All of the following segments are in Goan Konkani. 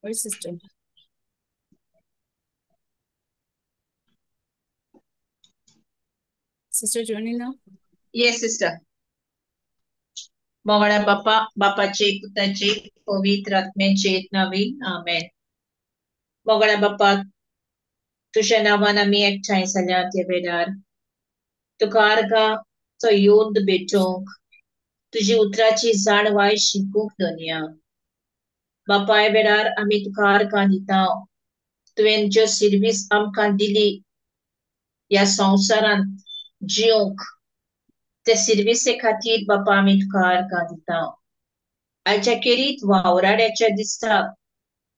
हय sister. Sister Jonina. Yes sister. मोगळ्या बापा, बापाचे, पुताचे, पवित्र आत्म्याचे नावी, आमेन. मोगळ्या बापा, तुझ्या नांवान आमी एकठांय जाल्या त्या वेळार तुका आर्गाचो योद भेटोवंक, तुजी उतराची जाणवाय शिकूंक दोनया. बापा, ह्या वेळार आमी तुका आर्गां दिता. तुवें ज्यो सिर्वीस आमकां दिली ह्या संवसारांत जिवंक, ते सिर्विसे खातीर बापा आमी तुका आर्गां दिता. आयच्या केरीत वावराड्याच्या दिसा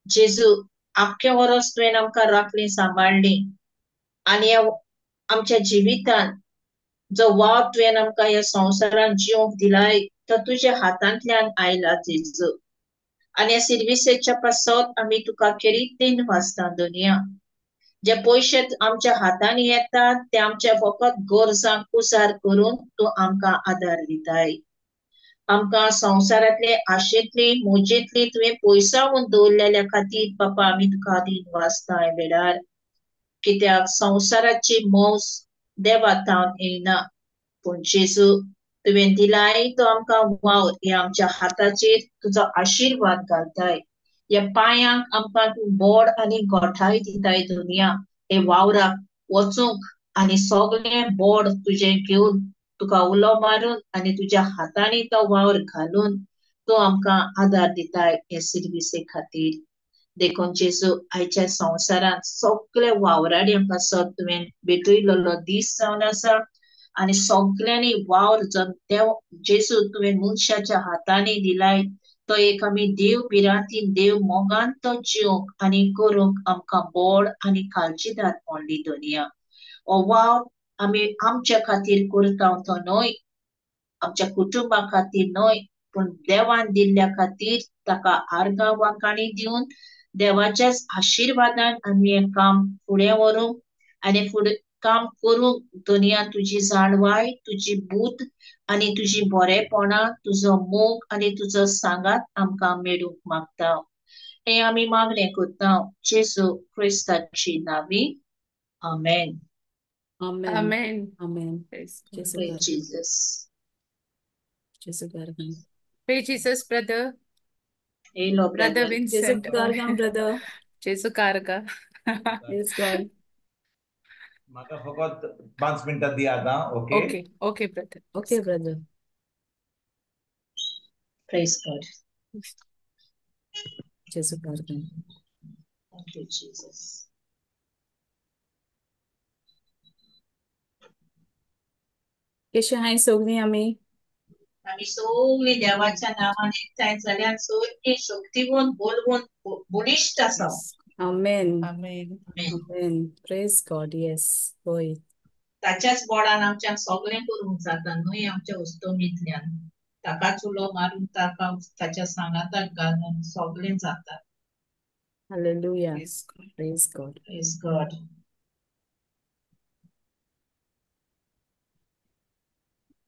जेजू आख्खें वरोस तुवें आमकां राखली, सांबाळ्ळी आनी आमच्या जिवितांत जो वावर तुवें आमकां ह्या संवसारांत जिवंक दिलाय तो तुज्या हातांतल्यान आयला जेजू. आनी ह्या सिर्विसेच्या पासत आमी तुका खेरीत दिन वाचता दोनया. जे पयशे आमच्या हातांनी येतात ते आमच्या फकत गरजांक उजार करून तूं आमकां आदार दिताय. आमकां संवसारांतले आशेंतली मोजेंतली तुवें पयसावून दवरलेल्या खातीर बापा आमी तुका दिन वाचता ह्या वेळार. कित्याक संवसाराची मौज देवा थावन येयना, पूण जेजू तुवें दिलाय तो आमकां वावर हे आमच्या हाताचेर तुजो आशिर्वाद घालताय. ह्या पांयांक आमकां तूं बोड आनी गोठाय दिताय दुनिया. हे वावराक वचूंक आनी सगळें बोड तुजें घेवन तुका उलो मारून आनी तुज्या हातांनी तो वावर घालून तूं आमकां आदार दिताय हे सिर्विसे खातीर. देखून जेजू आयच्या संवसारांत सगळे वावराड्यां पासत तुवें भेटयलेलो दीस जावन आसा आनी सगळ्यांनी वावर जो देव जेजू तुवें मनशाच्या हातांनी दिलाय तो एक आमी देव भिरांतीन देव मोगान तो जिवंक आनी करूंक आमकां बोड आनी काळजीदार पडली दुनिया. हो वावर आमी आमच्या खातीर करता तो न्हय, आमच्या कुटुंबा खातीर न्हय, पूण देवान दिल्ल्या खातीर ताका आर्गां वांकाणी दिवन देवाच्याच आशिर्वादान आमी हें काम फुडें व्हरूंक आनी फुडें काम करूंक दुनिया तुजी जाणवाय, तुजी बूद आनी तुजी बरेपणां, तुजो मोग आनी तुजो सांगात आमकां मेळूंक मागता. हें आमी मागणें करता जेजू क्रिस्ताची नावी, आमेन. Amen. Amen. Amen. Praise God. Jesu Praise God. Jesus. Jesu God. Praise Jesus, brother. Hello, Brother brother. Vincent. Jesu Gargam, brother. Jesu Garga. Praise God. म्हाका फकत 5 मिनटां दी आतां. Okay. Okay, okay, brother. Okay, brother. Praise God. Jesu Gargam. Thank you, Jesus. कशें हाय सगळीं आमी? आमी सगळीं देवाच्या नांवान एकठांय जाल्यार सगळीं शक्तीवंत, बलवंत, बळिश्ट आसा. Amen. Amen. Amen. Amen. Praise God. Yes. होय. ताच्याच बोडान आमच्यान सगळें करूंक जाता न्हय आमच्या उस्तोमींतल्यान. ताकाच उलो मारून ताका ताच्या सांगाताक घालून सगळें जाता. Hallelujah. Praise God. Praise God. Praise God.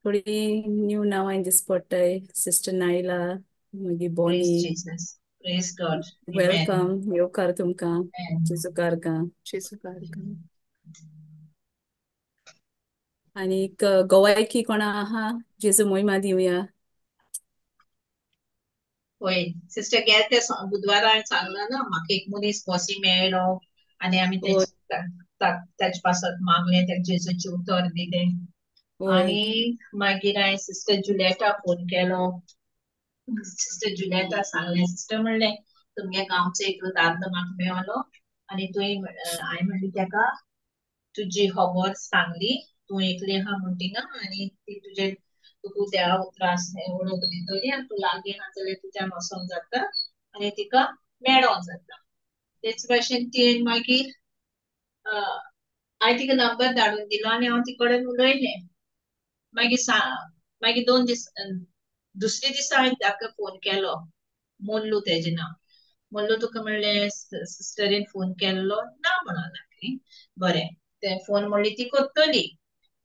थोडी न्यू नांवां दिस पडटाय. सिस्टर नायला, मागीर Praise Bonnie. Jesus. Praise God. Amen. Welcome. येवकार तुमकां. Amen. जेजू कारगां. जेजू कारगां. आनीक गोवायकी कोणा आहा जेजू मोहिमा दिवया. होय सिस्टर, गेले ते बुधवारा हांवें सांगलां ना, म्हाका एक मनीस बसी मेळ्ळो आनी आमी ताचे पासत मागलें, ताका जेजूचें उतर दिलें. आनी मागीर हांवें सिस्टर जुलियटा फोन केलो. सिस्टर जुलियटा सांगलें, सिस्टर म्हणलें तुमगे गांवचो एकलो दादलो म्हाका मेळ्ळो आनी तुवें हांवें म्हणलें ताका तुजी खबर सांगली, तूं एकली आहा म्हूण थिंगा आनी ती तुजे तुका देवा उतरां वळख दितली आनी तूं लागीं आहा जाल्यार तुज्यान वचोंक जाता आनी तिका मेळोंक जाता. तेच भाशेन तिणें मागीर हांवें तिका नंबर धाडून दिलो आनी हांव तिकडेन उलयलें. मागीर मागीर 2 दीस दुसरे दिसा हांवें ताका फोन केलो, मोल्लू तेजें नांव. मोल्लू तुका म्हणलें सिस्टरीन फोन केल्लो ना म्हणून लागली. बरें, तें फोन म्हणली ती करतली,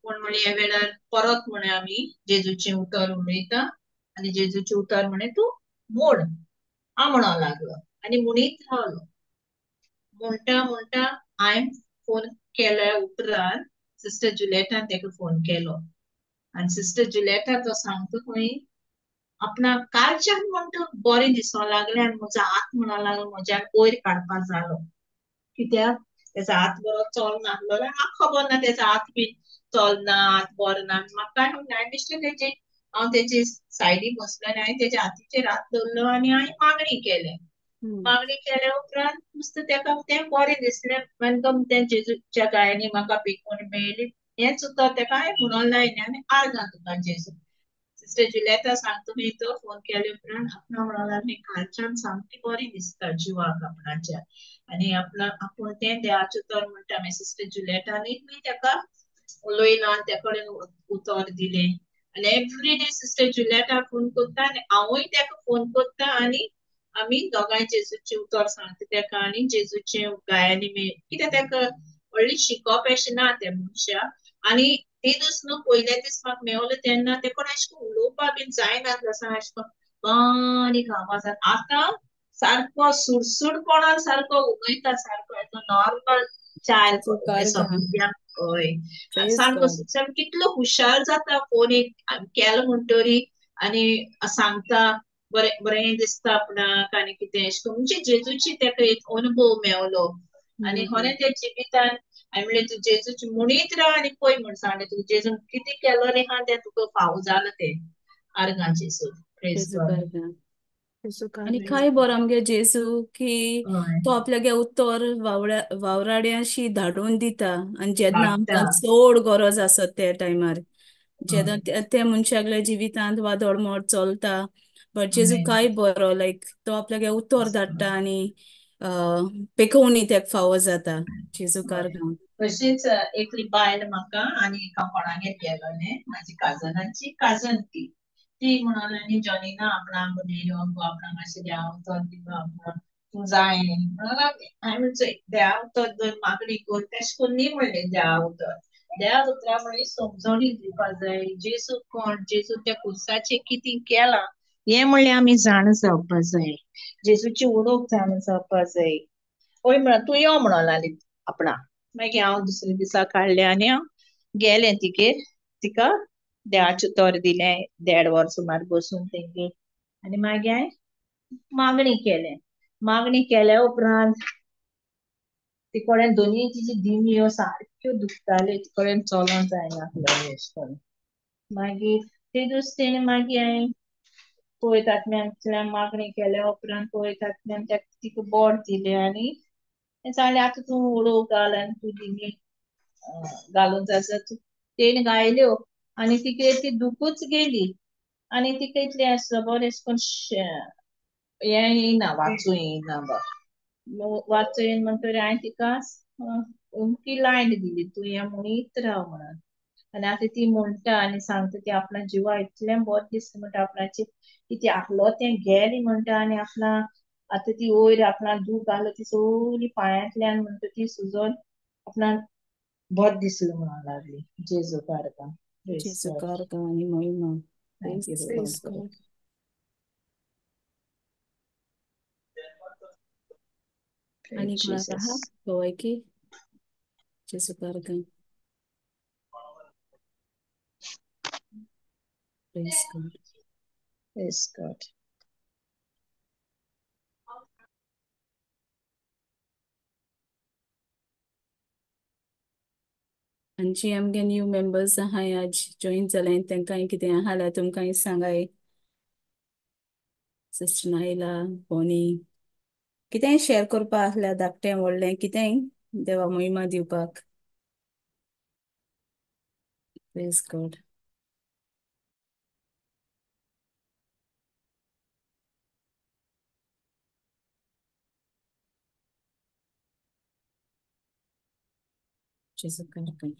पूण म्हणली ह्या वेळार परत म्हणे आमी जेजूचें उतर उलयता आनी जेजूचें उतर म्हणे तूं मोड हांव म्हणूंक लागलो. आनी म्हणीत रावलो. म्हणटा म्हणटा हांवें फोन केल्या उपरांत सिस्टर जुलियटान तेका फोन केलो आनी सिस्टर जुलियटा तो सांगता खंय आपणाक कालच्यान म्हणटा बरें दिसोंक लागलें आनी म्हजो हात म्हणूंक लागलो म्हज्यान वयर काडपाक जालो. कित्याक तेजो हात बरो चलनासलो, म्हाका खबर ना तेजो हात बी चलना, हात बरो ना. म्हाका कांय खबर ना. हांवें बेश्टें तेजे हांव तेजे सायडीक बसलो आनी हांवें तेज्या हातीचेर हात दवरलो आनी हांवें मागणी केलें. मागणी केल्या उपरांत नुस्तें तेका तें बरें दिसलें. मागीर तें जेजूच्या गायांनी म्हाका पिकोवन मेळ्ळी हेंच उतर तेका हांवें म्हणून लायलें आनी आर्गां तुका जेजू. सिस्टर जुलियटा सांगता तुमी तो फोन केले उपरांत आपणा म्हणून लागली कालच्यान सामकी बरी दिसता जिवाक आपणाच्या आनी आपणा आपूण तें देवाचें उतर म्हणटा. मागीर सिस्टर जुलियटानूय बी तेका उलयलो आनी त्या कडेन उतर दिलें आनी एवरी डे सिस्टर जुलियटा फोन करता आनी हांवूय तेका फोन करता आनी आमी दोगांय जेजूचें उतर सांगता तेका आनी जेजूचे गायांनी कित्याक तेका व्हडली शिकप अशें ना त्या मनशाक. आनी ते दीस न्हू पयले दीस म्हाका मेवलो तेन्ना ते कोण अशें करून उलोवपा बीन जायना आसलें, अशें करून बारीक आवाजान. आतां सारको सुडसुडपणान सारको उलयता, सारको एज अ नॉर्मल चायल्ड. हय, सारको सारको कितलो हुशार जाता. फोन एक केलो म्हणटरी आनी सांगता बरें बरें दिसता आपणाक आनी कितें अशें करून. म्हणजे जेजूची तेका एक अनुभव मेवलो आनी खरें त्या जिवितान हांवें म्हणलें तूं जेजूची म्हणीत राव आनी पळय म्हण सांगलें तुका जेजून कितें केलो आहा तें तुका फावो जालां तें. आर्गां जेजू. Praise God. आनी काय बरो आमगे जेजू की तो आपल्यागे उत्तर वावराड्यांशी धाडून दिता आनी जेन्ना आमकां चड गरज आसत त्या टायमार, जेन्ना त्या मनशागल्या जिवितांत वा धडमड चलता, बट जेजू काय बरो लायक तो आपल्यागे उत्तर धाडटा आनी पेकोवणी तेका फावो जाता. जेजू कारगांव. तशीच एकली बायल म्हाका आनी एका कोणागेर गेलोलें, म्हाजी काजनाची काजन ती ती म्हणून आनी जॉनीना आपणाक नेयो गो आपणाक मातशें देवा उतर दिवं आपणाक तूं जाय म्हणून लागलें. हांवें म्हणचें देवा उतर जर मागणी कर तेश करून न्ही म्हणलें. देवा उतर देवा उतरा म्हणली समजणी दिवपा जाय. जेजू कोण, जेजू त्या कुर्साचें कितें केलां हें म्हणलें आमी जाण जावपा जाय. जेजूची ओळख जाण जावपा जाय. हय म्हणा तूं यो म्हणून लागली आपणाक. मागीर हांव दुसऱ्या दिसा काडलें आनी हांव गेलें तिगेर, तिका देवाचें उतर दिलें 1.5 वर सुमार बसून तेंगेर आनी मागीर हांवें मागणी केलें. मागणी केल्या उपरांत ती कडेन दोनूय तिजी दिमयो सारक्यो दुखताल्यो, ती कडेन चलोंक जायनासलें अशें करून. मागीर ते दीस तेणें मागीर हांवें पवित्र आत्म्यांतल्यान मागणी केल्या उपरांत पवित्र आत्म्यान तिका बोट दिलें आनी सांगलें आतां तूं उडोव घाल आनी तूं दिमी घालूंक जाय जाल्यार तूं. तेणें घायल्यो आनी तिका ती दुखूच गेली आनी तिका इतलें आसलो बरें अशें करून हें येयना, वाचूं येयना बा वाचूं येयना म्हणटरी हांवें तिका अमकी लायन दिली तूं हें म्हणीत राव म्हणून. आनी आतां ती म्हणटा आनी सांगता ती आपणा जिवा इतलें बरें दिसता म्हणटा आपणाचें कितें आहलो तें गेलें म्हणटा आनी आपणा आतां ती वयर आपणा दूख आहलो ती सगळी पांयांतल्यान म्हणटा ती सुजोन आपणाक बरें दिसलें म्हणून लागली. जेजू कारगां. जेजू कारगां आनी महिमा. आनी कोणाक आहा भोवायकी? जेजू कारगां. Praise God. Praise God. आनी जी आमगे न्यू मेंबर्स आहाय आज जॉईन जाले तांकां कितें आहा जाल्यार तुमकां सांगाय. सिस्टर नायला, बोनी, कितेंय शेअर करपा आसल्यार धाकटें व्हडलें कितेंय देवा महिमा दिवपाक. Praise God. जेजू कारगां.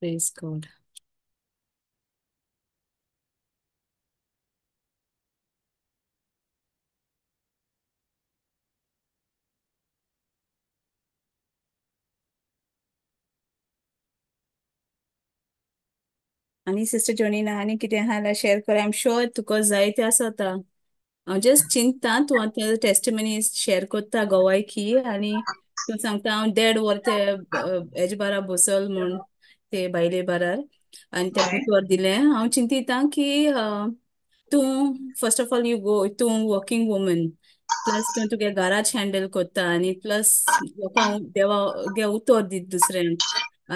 Praise God. आनी सिस्टर जोनीना आनी कितें आहा जाल्यार शेअर कर. I am sure तुका जायते आसता. हांव जस्ट चिंतता तूं आतां टेस्टिमनी शेअर करता गोवायकी आनी तूं सांगता हांव देड वर ते हेजे बारा बसल म्हूण ते बायले बारार आनी ते उतर दिलें. हांव चिंतिता की तूं first of all you go, तूं वर्किंग वुमन, प्लस तूं तुगे घराच हँडल करता आनी प्लस लोकांक देवा गे उतर दित दुसऱ्यांक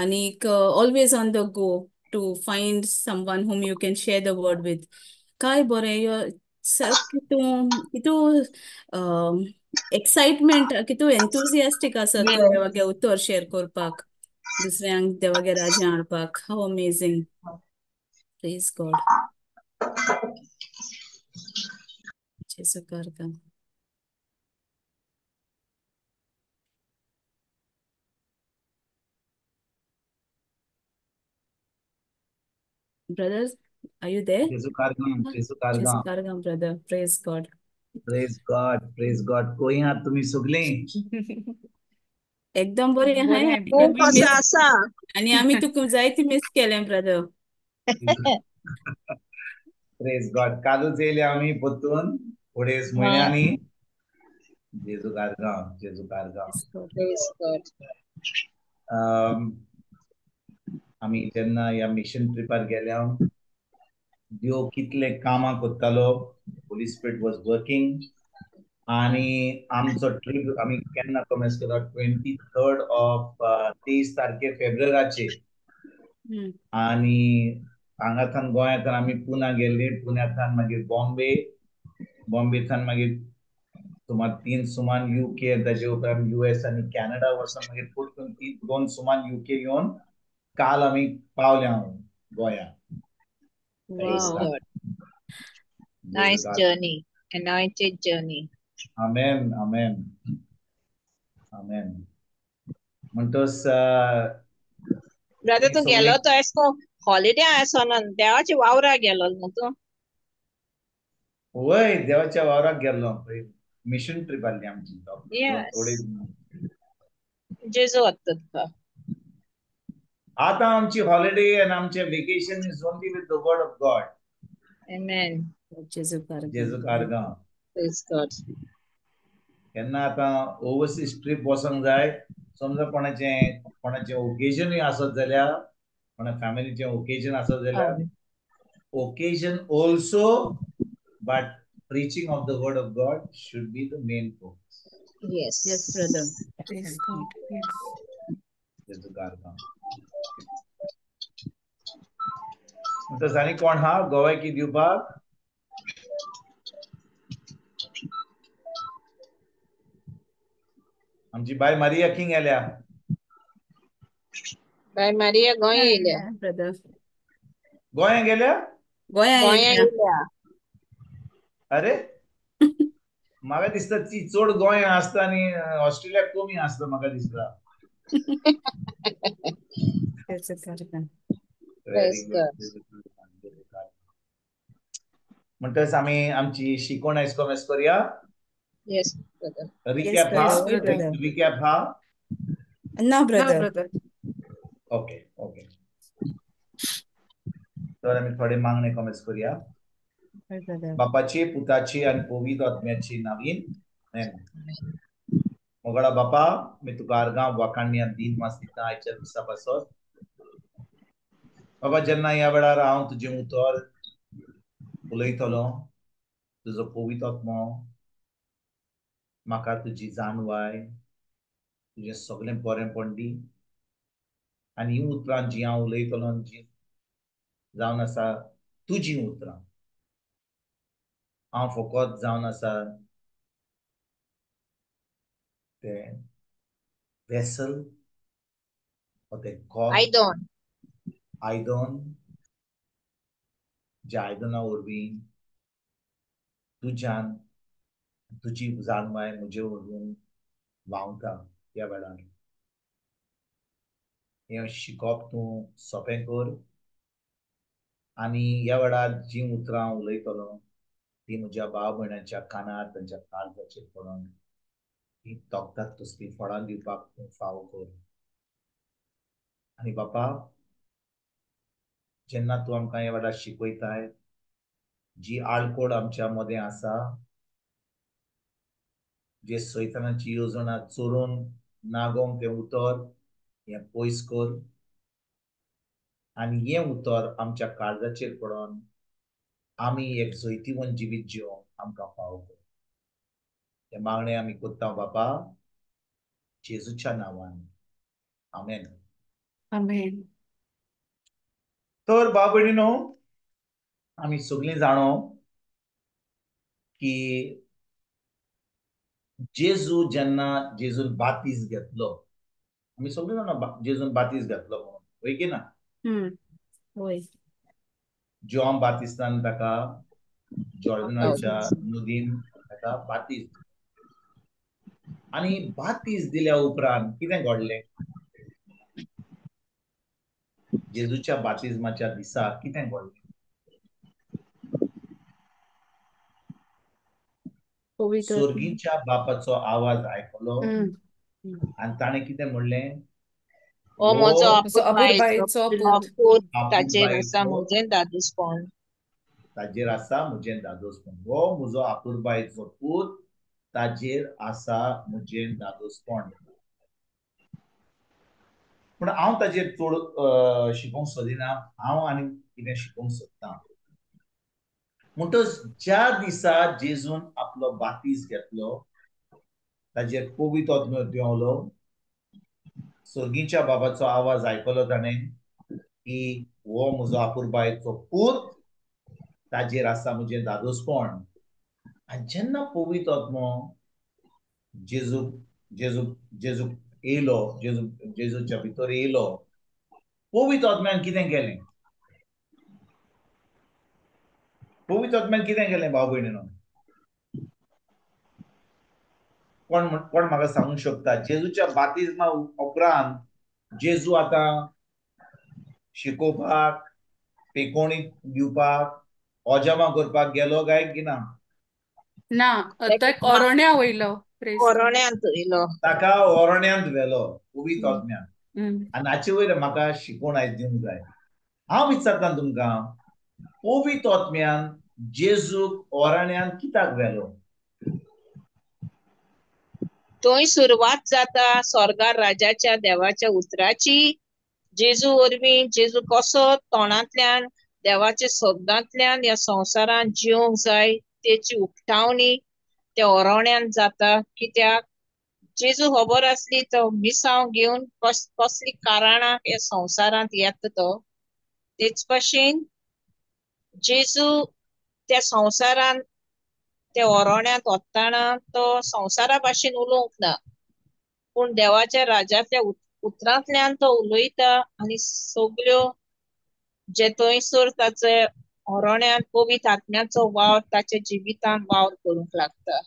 आनीक always on the go to find someone whom you can share the word with. काय बरें सारकें तूं कितू एक्सायटमेंट, कितू एन्थुजियास्टीक आसा तूं देवागे उतर शेअर करपाक, दुसऱ्यांक देवागे राज्यां हाडपाक. How amazing. Praise God. जेजू करता. Brothers, are you there? Jesu Kargam, Jesu Kargam. Jesu Kargam, brother. Praise God. Praise God, praise God. कोई हात तुम्ही सगळी? एकदम बरे हाय. खूब आसा. आणि आम्ही तुका जायते मिस केले ब्रदर. Praise God. कालूच येयले आमी परतून फुडें म्हयन्यांनी. जेजू कारगांव, जेजू कारगांव. Praise God. आमी जेन्ना ह्या मिशन ट्रिपार गेल्या देव कितले कामां करतालो. Holi spirit was working. आनी आमचो ट्रीप आमी केन्ना कमेन्स केलो 23 ऑफ 23 तारखे फेब्रुवाराचे. आनी हांगाथान गोंयांतल्यान आमी पुना गेल्ली, पुण्याथान मागीर बॉम्बे, बॉम्बेथान मागीर सुमार 3 सुमान युके, ताजे उपरांत युएस आनी कॅनडा वचून मागीर परतून 2 सुमान युके येवन काल आमी पावले हांव गोंया. Praise God. Nice journey, anointed journey. Amen, amen, amen. म्हणटोच ब्रदर तूं गेलो तो एसको हॉलिडे आसना, देवाच्या वावराक गेलो न्हू तूं? वय, देवाच्या वावराक गेल्लो. मिशन ट्रीप आसली आमची. जेजू वता तुका. आता आमची हॉलिडे आनी आमचे vacation is only with the word of God. Amen. जेजू कारगांव. Praise God. केन्ना आतां ओवरसीज ट्रीप वचोंक जाय, समजा कोणाचें कोणाचें ओकेजनूय आसत जाल्यार, कोणा फॅमिलीचें ओकेजन आसत जाल्यार, occasion also, but preaching of the word of God should be the main focus. Yes. Yes, brother. Praise God. Yes. जेजू कारगांव. म्हणटच आनी कोण हा गोवायकी दिवपाक? आमची बाय मारिया किंग गेल्या. बाय मारिया गोंय येयल्या. ब्रदर गोंया गेल्या? गोंया येयल्या. अरे म्हाका दिसता ती चड गोंया आसता आनी ऑस्ट्रेलिया कमी आसता म्हाका दिसता. म्हणटच आमी आमची शिकवण आयज कॉमेस करूया. Yes, brother. Recap हा, रिकॅप हा ना ब्रदर. Okay okay. तर आमी थोडे मागणे कॉमेस करूया. बापाची, पुताची आनी पवित्र आत्म्याची नावीन. मोगळा बापा, मी तुका आर्गां वाखाणणी दिन मास दिता आयच्या दिसा पासत. बाबा, जेन्ना ह्या वेळार हांव तुजें उतर उलयतलो, तुजो पवित्र आत्मो म्हाका तुजी जाणवाय, तुजें सगळें बरेंपण दी आनी हीं उतरां जीं हांव उलयतलो जीं जावन आसा तुजीं उतरां, हांव फकत जावन आसा तें वेसल वा तें कॉप, आयदन, आयदन, ज्या आयदना वरवीं तुज्यान तुजी जाणवाय म्हजे वरवीं व्हांवता. ह्या वेळार हें शिकोवप तूं सोंपें कर आनी ह्या वेळार जीं उतरां उलयतलो ती म्हज्या भाव भयणांच्या कानार तांच्या काळजाचेर पडोन ती तोखतात तसलीं फळां दिवपाक तूं फावो कर. आनी बापा, जेन्ना तूं आमकां ह्या वेळार शिकयताय, जी आळकोड आमच्या मदें आसा, जे सैतानाची येवजणां चोरून नागोवंक तें उतर हें पयस कर आनी हें उतर आमच्या काळजाचेर पडोन आमी एक जैतिवंत जिवीत जिवंक आमकां फावो कर. हें मागणें आमी करता बापा, जेजूच्या नांवान, आमेन. आमेन. तर भाव भयणीनो, आमी सगळीं जाणो की जेजू जेन्ना जेजून बातीस घेतलो, आमी सगळीं जाणा जेजून बातीस घेतलो म्हणून, वय की ना? वय. जॉन बातिस्तान ताका जॉर्डनाच्या नदीन ताका बातीस, आनी बातीस दिल्या उपरांत कितें घडलें? जेजूच्या बातिज्माच्या दिसा कितें घडलें? स्वर्गीच्या बापाचो आवाज आयकलो आनी ताणें कितें म्हणलें? हो म्हजो अपुरबायेचो पूत, ताचेर आसा म्हजें दादोसपण. ताचेर आसा म्हजें दादोसपण. हो म्हजो अपुरबायेचो पूत, ताचेर आसा म्हजें दादोसपण. पूण हांव ताचेर चड शिकोवंक सोदिना, हांव आनी कितें शिकोवंक सोदता. म्हणटच ज्या दिसा जेजून आपलो बातीस घेतलो, ताचेर पवित्र आत्मो देंवलो, स्वर्गीच्या बाबाचो आवाज आयकलो ताणें की हो म्हजो अपुरबायेचो पूत, ताचेर आसा म्हजें दादोसपण. आनी जेन्ना पवित्र आत्मो जेजू जेजू जेजू येयलो, जेजू जेजूच्या भितर येयलो, पवित्र आत्म्यान कितें केलें? पवित्र आत्म्यान कितें केलें भाव भयणीनो? कोण कोण म्हाका सांगूंक शकता? जेजूच्या बातिज्मा उपरांत जेजू आतां शिकोवपाक, पेकोणी दिवपाक, ओजामा करपाक गेलो काय की ना? ना, ओरण्या वयलो, ओरण्यांत वयलो, ताका ओरण्यांत व्हेलो पवित्र आत्म्यान. आनी हाचे वयर म्हाका शिकोवण आयज दिवंक जाय. हांव विचारता तुमकां, पवित्र आत्म्यान जेजूक ओरण्यांत कित्याक व्हेलो? थंय सुरवात जाता स्वर्गार राजाच्या देवाच्या उतराची. जेजू वरवीं जेजू कसो तोंडांतल्यान देवाच्या शब्दांतल्यान ह्या संवसारांत जिवंक जाय तेची उक्तावणी त्या ओरवण्यान जाता. कित्याक जेजू खबर आसली तो मिसांव घेवन कसली कारणां ह्या संवसारांत येता तो. तेच भाशेन जेजू त्या संवसारांत त्या ओरवण्यांत वतना तो संवसारा भाशेन उलोवंक ना, पूण देवाच्या राजांतल्या उतरांतल्यान तो उलयता आनी सगल्यो जे थंयसर ताचे ओरवण्यांत पवित्र आत्म्याचो वावर ताच्या जिवितांत वावर करूंक लागता.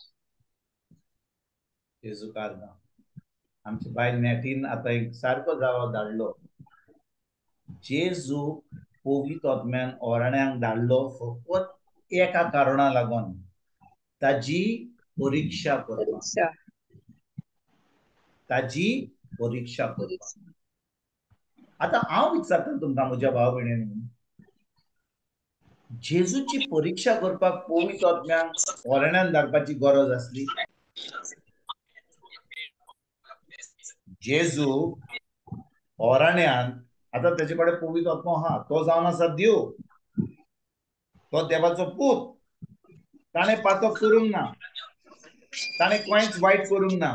जेजू कारणां आमच्या बायल नेटीन आतां एक सारको जावो धाडलो. जेजू पवित्र आत्म्यान ओरण्यांक धाडलो फकत एका कारणा लागून, ताजी परीक्षा करपाक. ताजी परीक्षा करपाक. आतां हांव विचारता तुमकां म्हज्या भाव भयणींनी, जेजूची परीक्षा करपाक पवित्र आत्म्याक ओरण्यान धाडपाची गरज आसली? जेजू ओरण्यान आतां ताचे कडेन पवित्र आत्मो आहा, तो जावन आसा देव, तो देवाचो पूत, ताणें पातक करूंक ना, ताणें कांयच वायट करूंक ना,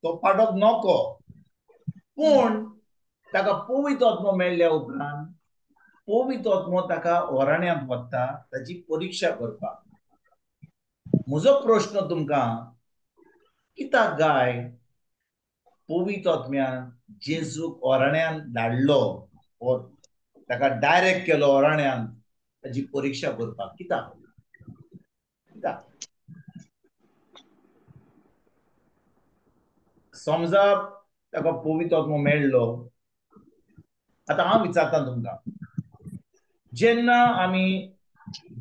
तो पाटक नको. पूण ताका पवित्र आत्मो मेळ्ळ्या उपरांत पवित्र आत्मो ताका ओरण्यांत वता ताची परीक्षा करपाक. म्हजो प्रश्न तुमकां, कित्याक गाय पवित्र आत्म्यान जेजूक ओरण्यांत धाडलो, ताका डायरेक्ट केलो ओरण्यांत ताची परीक्षा करपाक? कित्याक? कित्याक? समजा ताका पवित्र आत्मो मेळ्ळो, आतां हांव विचारता तुमकां, जेन्ना आमी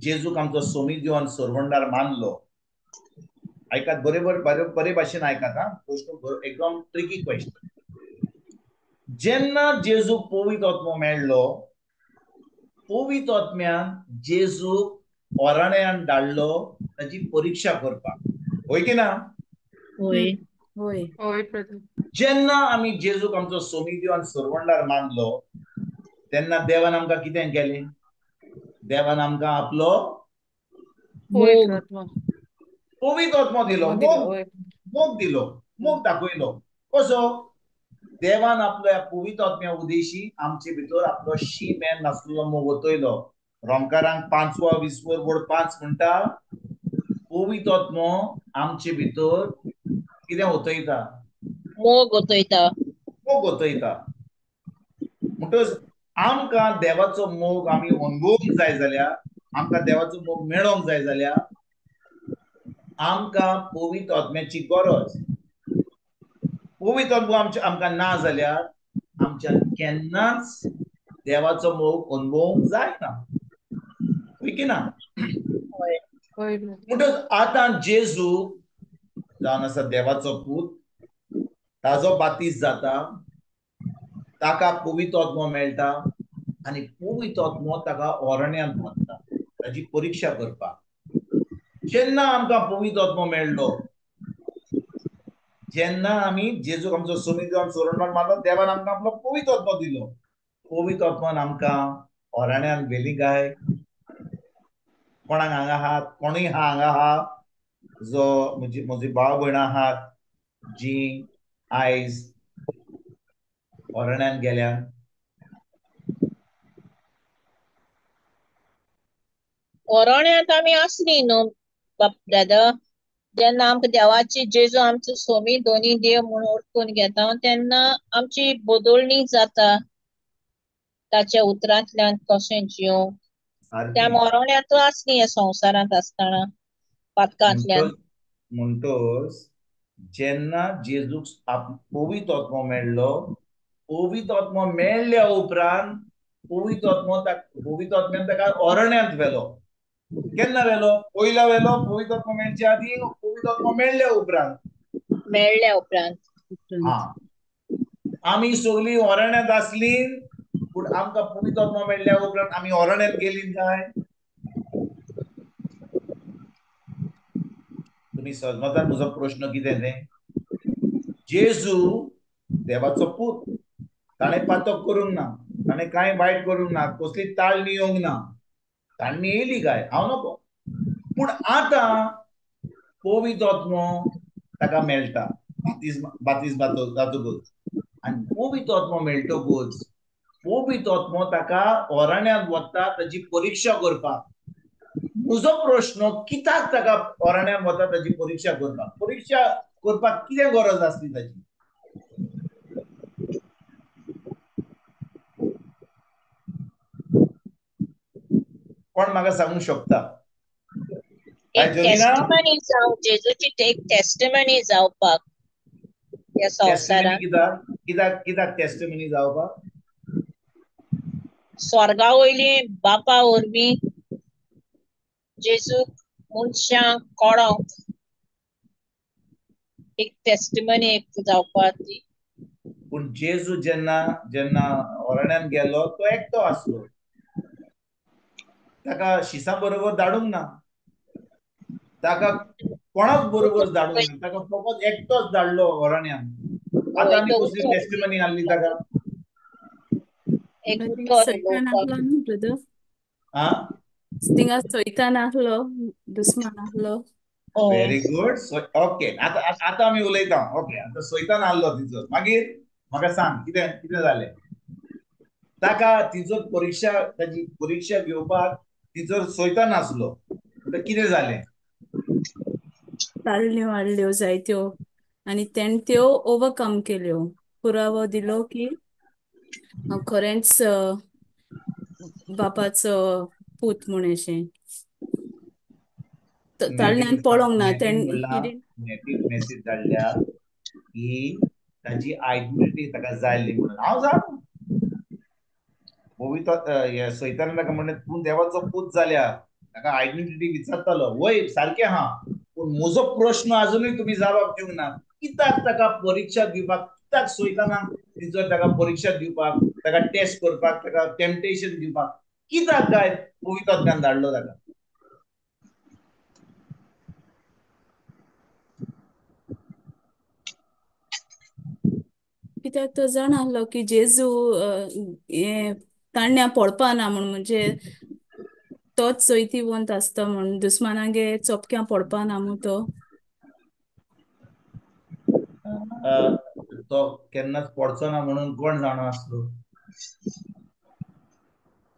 जेजूक आमचो सोमी देव आनी सोरवंडार मानलो, आयकात बरोबर, बरे भाशेन आयकात हा, प्रश्न एकदम ट्रिकी क्वेश्चन. जेन्ना जेजूक पवित्र आत्मो मेळ्ळो, पवित्र आत्म्यान जेजूक ओराण्यान धाडलो ताची परिक्षा करपाक, होय की ना? होय. होय. होय ब्रदर. जेन्ना आमी जेजूक आमचो सोमी देव आनी सोरवंडार मानलो तेन्ना देवान आमकां कितें केलें? देवान आमकां आपलो पवित्र आत्मो, पवित्र आत्मो दिलो, होय. मोग दिलो, मोग दाखयलो. कसो? देवान आपलो ह्या पवित्र आत्म्या उदेशी आमचे भितर आपलो शी मॅन नासलेलो मोग ओतयलो. रोमकारांक 5 20 बोर्ड 5 म्हणटा, पवित्र आत्मो आमचे भितर कितें ओतयता? मोग ओतयता. मोग ओतयता. म्हणटकच आमकां देवाचो मोग आमी अणभवूंक जाय जाल्यार, आमकां देवाचो मोग मेळोंक जाय जाल्यार आमकां पवित्र आत्म्याची गरज. पवित्र आत्मो आमकां ना जाल्यार आमच्यान केन्नाच देवाचो मोग अणभवूंक जायना, होय की ना? होय. म्हणटकच आतां जेजू जावन आसा देवाचो पूत, ताजो बातीस जाता, ताका पवित्र आत्मो मेळटा आनी पवित्र आत्मो ताका ओरण्यांत व्हरता ताजी परिक्षा करपाक. जेन्ना आमकां पवित्र आत्मो मेळ्ळो, जेन्ना आमी जेजूक आमचो सोमी देव सोरणार मानलो, देवान आमकां आपलो पवित्र आत्मो दिलो. पवित्र आत्मान आमकां ओरण्यांत व्हेली काय? कोणाक हांगा आहात, कोणूय आहा हांगा आहा जो म्हजी भाव भयणां आहात जी आयज ओरण्यान गेल्या? ओरण्यांत आमी आसली न्हू बाप दादा, जेन्ना आमकां देवाची जेजू आमचो सोमी दोनी देव म्हूण ओळखून घेता तेन्ना आमची बदलणी जाता ताच्या उतरांतल्यान कशें जिवंक. त्या मोरण्यांत आसली ह्या संवसारांत आसतना पातकांतल्यान. म्हणटोच जेन्ना जेजूक पवित्र आत्मो मेळ्ळो, पवित्र आत्मो मेळ्ळ्या उपरांत पवित्र आत्मो पवित्र आत्म्यान ताका ओरण्यांत व्हेलो. केन्ना व्हेलो? पयलो व्हेलो पवित्र आत्मो मेळचे आदी, पवित्र आत्मो मेळ्ळ्या उपरांत. मेळ्ळ्या उपरांत हा, आमी सगळीं ओरण्यांत आसली, पूण आमकां पवित्र आत्मो मेळ्ळ्या उपरांत आमी ओरण्यांत गेली काय? तुमी समजतात म्हजो प्रश्न कितें तें? जेजू देवाचो पूत, ताणें पातक करूंक ना, ताणें कांय वायट करूंक ना, कसली ताळणी येवंक ना, ताळणी येयली काय हांव नको, पूण आतां पवित्र आत्मो ताका मेळटा बातीस जातकूच, आनी पवित्र आत्मो मेळटकूच पवित्र आत्मो ताका ओरण्यांत वता ताजी परिक्षा करपाक. म्हजो प्रश्न, कित्याक ताका ओरण्यांत वता ताजी परिक्षा करपाक? परिक्षा करपाक कितें गरज आसली ताजी? कोण म्हाका सांगूंक शकता? एक टेस्टिमनी जावं, जेजूची एक टेस्टिमनी जावपाक ह्या संवसारांत. कित्याक कित्याक टेस्टिमनी जावपाक? स्वर्गा वयली बापा वरवीं जेजूक मनशांक कळोंक एक टेस्टिमनी एक जावपाक ती. पूण जेजू जेन्ना जेन्ना ओरण्यांत गेलो तो एकटो आसलो, ताका शिसा बरोबर धाडूंक ना, ताका कोणाक बरोबर धाडूंक ना, ताका फकत एकटोच धाडलो ओरण्यांत. आतां आमी कसली टेस्टिमनी हाडली ताका? थिंगा सैतान आसलो, दुस्मान आसलो. Very good, okay. आतां आतां आमी उलयता. ओके, आतां सैतान आहलो तिचो, मागीर म्हाका सांग कितें कितें जालें ताका? तिचो परिक्षा, ताजी परिक्षा घेवपाक तिचो सैतान आसलो, म्हणटकीर कितें जालें? ताळण्यो हाडल्यो जायत्यो आनी तेणें त्यो ओवरकम केल्यो. पुरावो दिलो की हांव खरेंच बापाचो पूत म्हूण अशें. ताळण्यान पळोवंक ना तेणें. मेसेज धाडल्या की ताजी आयडेंटिटी ताका जाय म्हणून. हांव जाणा, पवित्र सैतान ताका म्हणलें तूं देवाचो पूत जाल्या, ताका आयडेंटिटी विचारतालो. वय सारकें हा, पूण म्हजो प्रश्न अजुनूय तुमी जबाब दिवंक ना. कित्याक ताका परिक्षा दिवपाक, कित्याक सैतानाक तिचो ताका परिक्षा दिवपाक, ताका टेस्ट करपाक, ताका टेम्पटेशन दिवपाक कित्याक काय पवित्र आत्म्यान धाडलो ताका? कित्याक तो जाण आहलो की जेजू हें ताण्या पडपा ना म्हूण, म्हणजे तोच चैतीवंत आसता म्हूण, दुस्मानागे चोपक्यां पडपा ना म्हूण तो तो केन्नाच पडचो ना म्हणून कोण जाणा आसलो?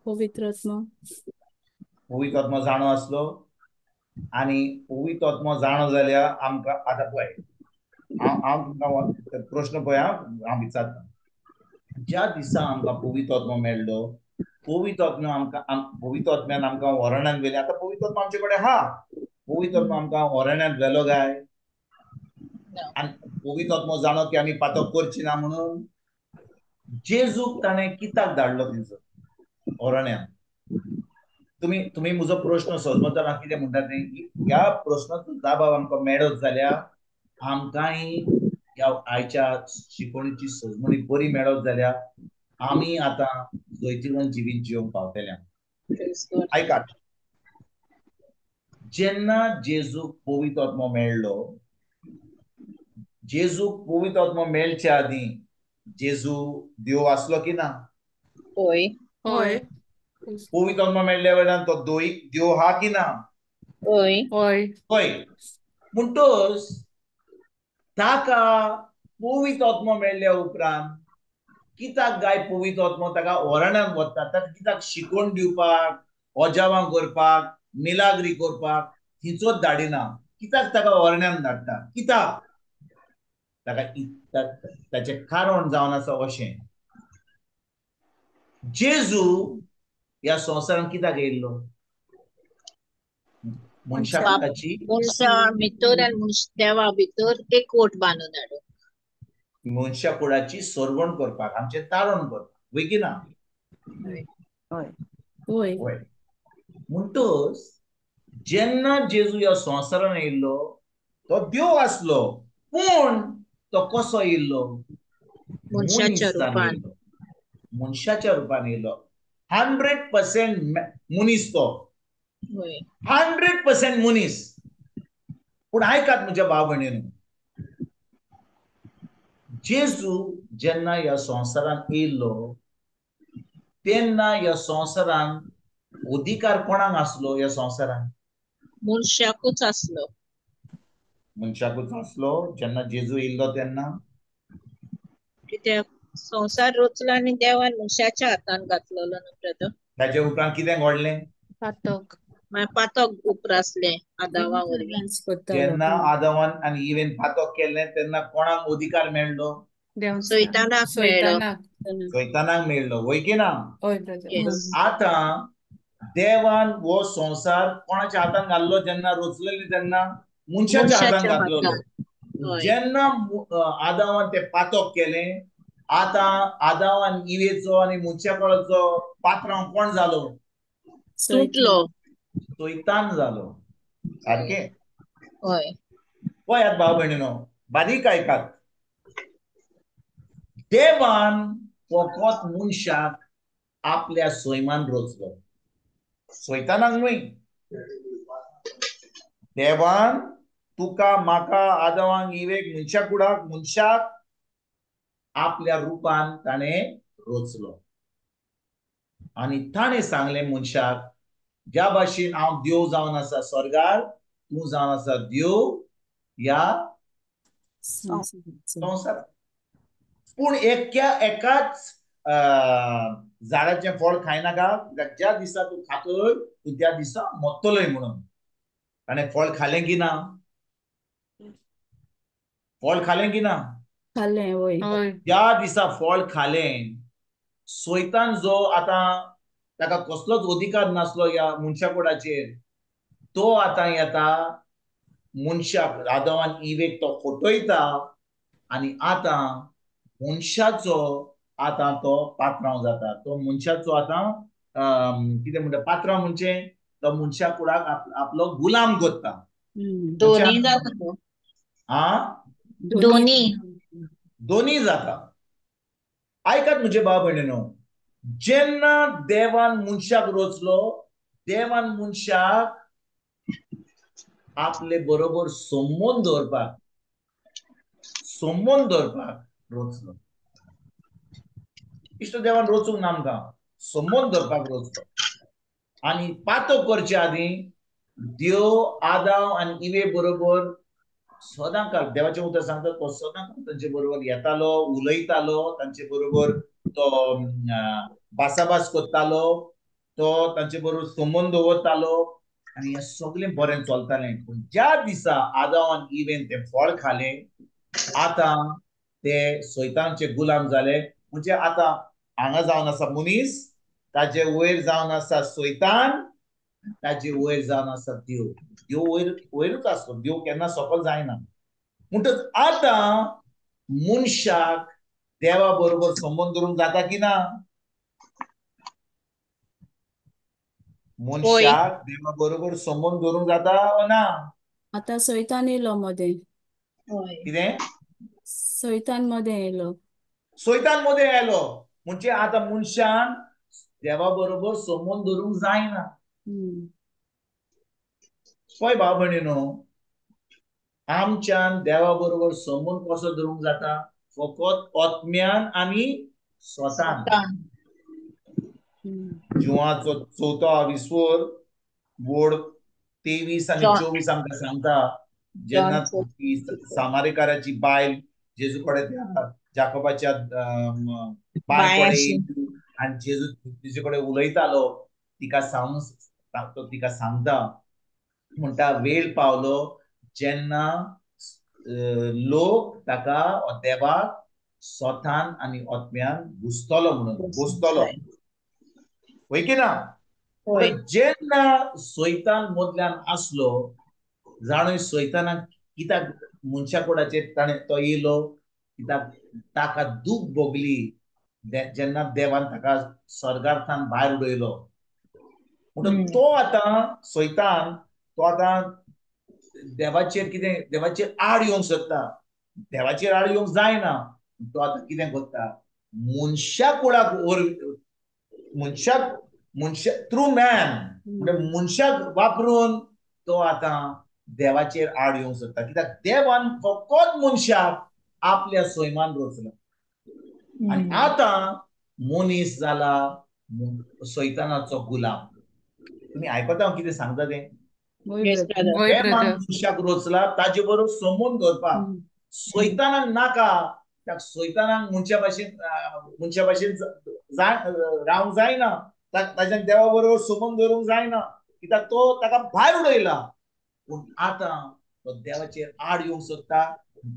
पवित्र आत्मा. पवित्र आत्मा जाणो आसलो. आनी पवित्र आत्मा जाणो जाल्यार आमकां आतां पळय, हांव तुमकां प्रश्न पळय हांव विचारता, ज्या दिसा आमकां पवित्र आत्मा मेळ्ळो, पवित्र आत्मा आमकां, पवित्र आत्म्यान आमकां वरणांत व्हेलें. आतां पवित्र आत्मा आमचे कडेन हा, पवित्र आत्मा आमकां वरणांत व्हेलो काय? आनी पवित्र आत्मा जाणो की आमी पातक करची ना म्हणून जेजूक ताणें कित्याक धाडलो थंयसर अरण्यांत? तुमी तुमी म्हजो प्रश्न समजतना कितें म्हणटा तें, ह्या प्रश्नाचो जाबाब आमकां मेळत जाल्यार आमकांय ह्या आयच्या शिकवणीची सजमणी बरी मेळत जाल्यार आमी आतां जैतिवंत जिवीत जिवंक पावतले. आयकात, जेन्ना जेजूक पवित्र आत्मो मेळ्ळो, जेजूक पवित्र आत्मो मेळचे आदीं जेजू देव आसलो की ना? हय. हय. पवित्र आत्मो मेळ्ळ्या वेळान तो देव हा की ना? हय. हय. हय. म्हणटच ताका पवित्र आत्मो मेळ्ळ्या उपरांत कित्याक गाय पवित्र आत्मो ताका वरणांत वता? ताका कित्याक शिकवण दिवपाक, अजावां करपाक, मिलाग्री करपाक थिंचोच धाडिना? कित्याक ताका वरण्यान धाडटा? कित्याक? ताका ताचें कारण जावन आसा अशें, जेजू ह्या संवसारांत कित्याक येयल्लो? मनशाची, मनशा भितर आनी देवा भितर एकवट बांदून हाडूंक, मनशा कुडाची सरवण करपाक, आमचें तारण करपाक, वय की ना? हय. हय. म्हणटच जेन्ना जेजू ह्या संवसारांत येयल्लो तो देव आसलो, पूण तो कसो येयल्लो? मनशाच्या रुपान. मनशाच्या रुपान येयल्लो. 100% मनीस तो, 100% मनीस. पूण आयकात म्हज्या भाव भयणीन, जेजू जेन्ना ह्या संवसारांत येयल्लो तेन्ना ह्या संवसारांत अधिकार कोणाक आसलो? ह्या संवसारांत मनशाकूच आसलो. मनशाकूच आसलो जेन्ना जेजू येयल्लो तेन्ना. कित्याक संवसार रचलो आनी देवान मनशाच्या हातान घातलेलो न्हू ब्रदर. ताचे उपरांत कितें घडलें? पातक. मागीर पातक उप्रासलें आदावा वरवीं. जेन्ना आदावान आनी इवेन पातक केलें तेन्ना कोणाक अधिकार मेळ्ळो? सैतानाक मेळ्ळो. सैतानाक मेळ्ळो, वय की ना? हय ब्रदर. आतां देवान हो संवसार कोणाच्या हातान घाल्लो? जेन्ना रचलेले तेन्ना मनशाच्या हातान घातलेलो. जेन्ना आदावान ते पातक केलें, आतां आदावान इवेचो आनी मनशा कळचो पात्रांव कोण जालो? तुटलो, सैतान जालो. सारकें? हय. पळयात भाव भयणीनो, बारीक आयकात, देवान फकत मनशाक आपल्या सैमान रचलो, सैतानाक न्हय. देवान तुका, म्हाका, आदावांक, इवेक, मनशा कुडाक, मनशाक आपल्या रुपान ताणें रचलो. आनी ताणें सांगलें मनशाक, ज्या भाशेन हांव देव जावन आसा स्वर्गार, तूं जावन आसा देव ह्या संवसारांत. पूण एकाच झाडाचें फळ खायनाका, ज्या दिसा तूं खातय तूं त्या दिसा मरतलोय म्हणून. ताणें फळ खालें की ना? फळ खालें की ना? खालें. वय. ज्या दिसा फळ खालें, सैतान जो आतां ताका कसलोच अधिकार नासलो ह्या मनशा कुडाचेर, तो आतां येता मनशाक, आदावान इवेक तो फटयता आनी आतां मनशाचो आतां तो पात्रांव जाता. तो मनशाचो आतां कितें म्हणटा पात्रांव म्हणजे तो मनशा कुडाक आपलो गुलाम करता. दोनी जाता. आ दोनी दोनी जाता. आयकात म्हजे भाव भयणीनो, जेन्ना देवान मनशाक रचलो, देवान मनशाक आपले बरोबर संबंद दवरपाक, संबंद दवरपाक रचलो. इश्ट देवान रचूंक ना आमकां, संबंद दवरपाक रचलो. आनी पातक करचे आदीं देव आदाव आनी इवे बरोबर सदां काळ, देवाचें उतर सांगता, तो सदां काळ तांचे बरोबर येतालो, उलयतालो, तांचे बरोबर तो भासाभास करतालो, तो तांचे बरोबर संबंद दवरतालो आनी हें सगळें बरें चलतालें. पूण ज्या दिसा आदाव आनी इवेन तें फळ खालें, आतां ते सैतानाचे गुलाम जाले. म्हणजे आतां हांगा जावन आसा मनीस, ताजे वयर जावन आसा सैतान, ताजे वयर जावन आसा देव. देव वयर वयरूच आसलो, देव केन्ना सकल जायना. म्हणटच आतां मनशाक देवा बरोबर संबंद दवरूंक जाता की ना? मनशाक देवा बरोबर संबंद दवरूंक जाता ओ ना? आतां सैतान येयलो मदें. कितें? सैतान मदें येयलो. सैतान मदें आयलो म्हणजे आतां मनशान देवा बरोबर संबंद दवरूंक जायना. पळय भाव भयणीनो, आमच्यान देवा बरोबर संबंद कसो दवरूंक जाता? फकत आत्म्यान आनी स्वतान. जिवाचो चवथो आविस्वर बोर्ड 23 आनी 24 आमकां सांगता, जेन्ना सामारेकाराची बायल जेजू कडेन जाकोबाच्या बाय कडेन आनी जेजू तिजे कडेन उलयतालो, तिका सांगून तो तिका सांगता, म्हणटा वेळ पावलो जेन्ना लोक ताका देवाक स्वतान आनी आत्म्यान घुसतलो म्हणून, घुसतलो. वय की ना? जेन्ना सैतान मदल्यान आसलो, जाणूय सैतानाक कित्याक मनशा कुडाचेर ताणें तो येयलो, कित्याक ताका दूख भोगली जेन्ना देवान ताका स्वर्गार्थान भायर उडयलो. म्हणून तो आतां सैतान तो आतां देवाचेर कितें, देवाचेर आड येवंक सोदता. देवाचेर आड येवंक जायना. तो आतां कितें करता, मनशा कुडाक मनशाक मनशा थ्रू मॅन म्हणजे मनशाक वापरून तो आतां देवाचेर आड येवंक सोदता. कित्याक देवान फकत मनशाक आपल्या सैमान रचला आनी आतां मनीस जाला सैतानाचो गुलाम. तुमी आयकता हांव कितें सांगता तें? देवान मनशाक रचला ताजे बरोबर संबंद दवरपाक. सैतानाक नाका, त्या सैतानाक मनशा भाशेन, मनशा भाशेन रावंक जायना, ताज्यान देवा बरोबर संबंद दवरूंक जायना, कित्याक तो ताका भायर उडयला. पूण आतां तो देवाचेर आड येवंक सोदता.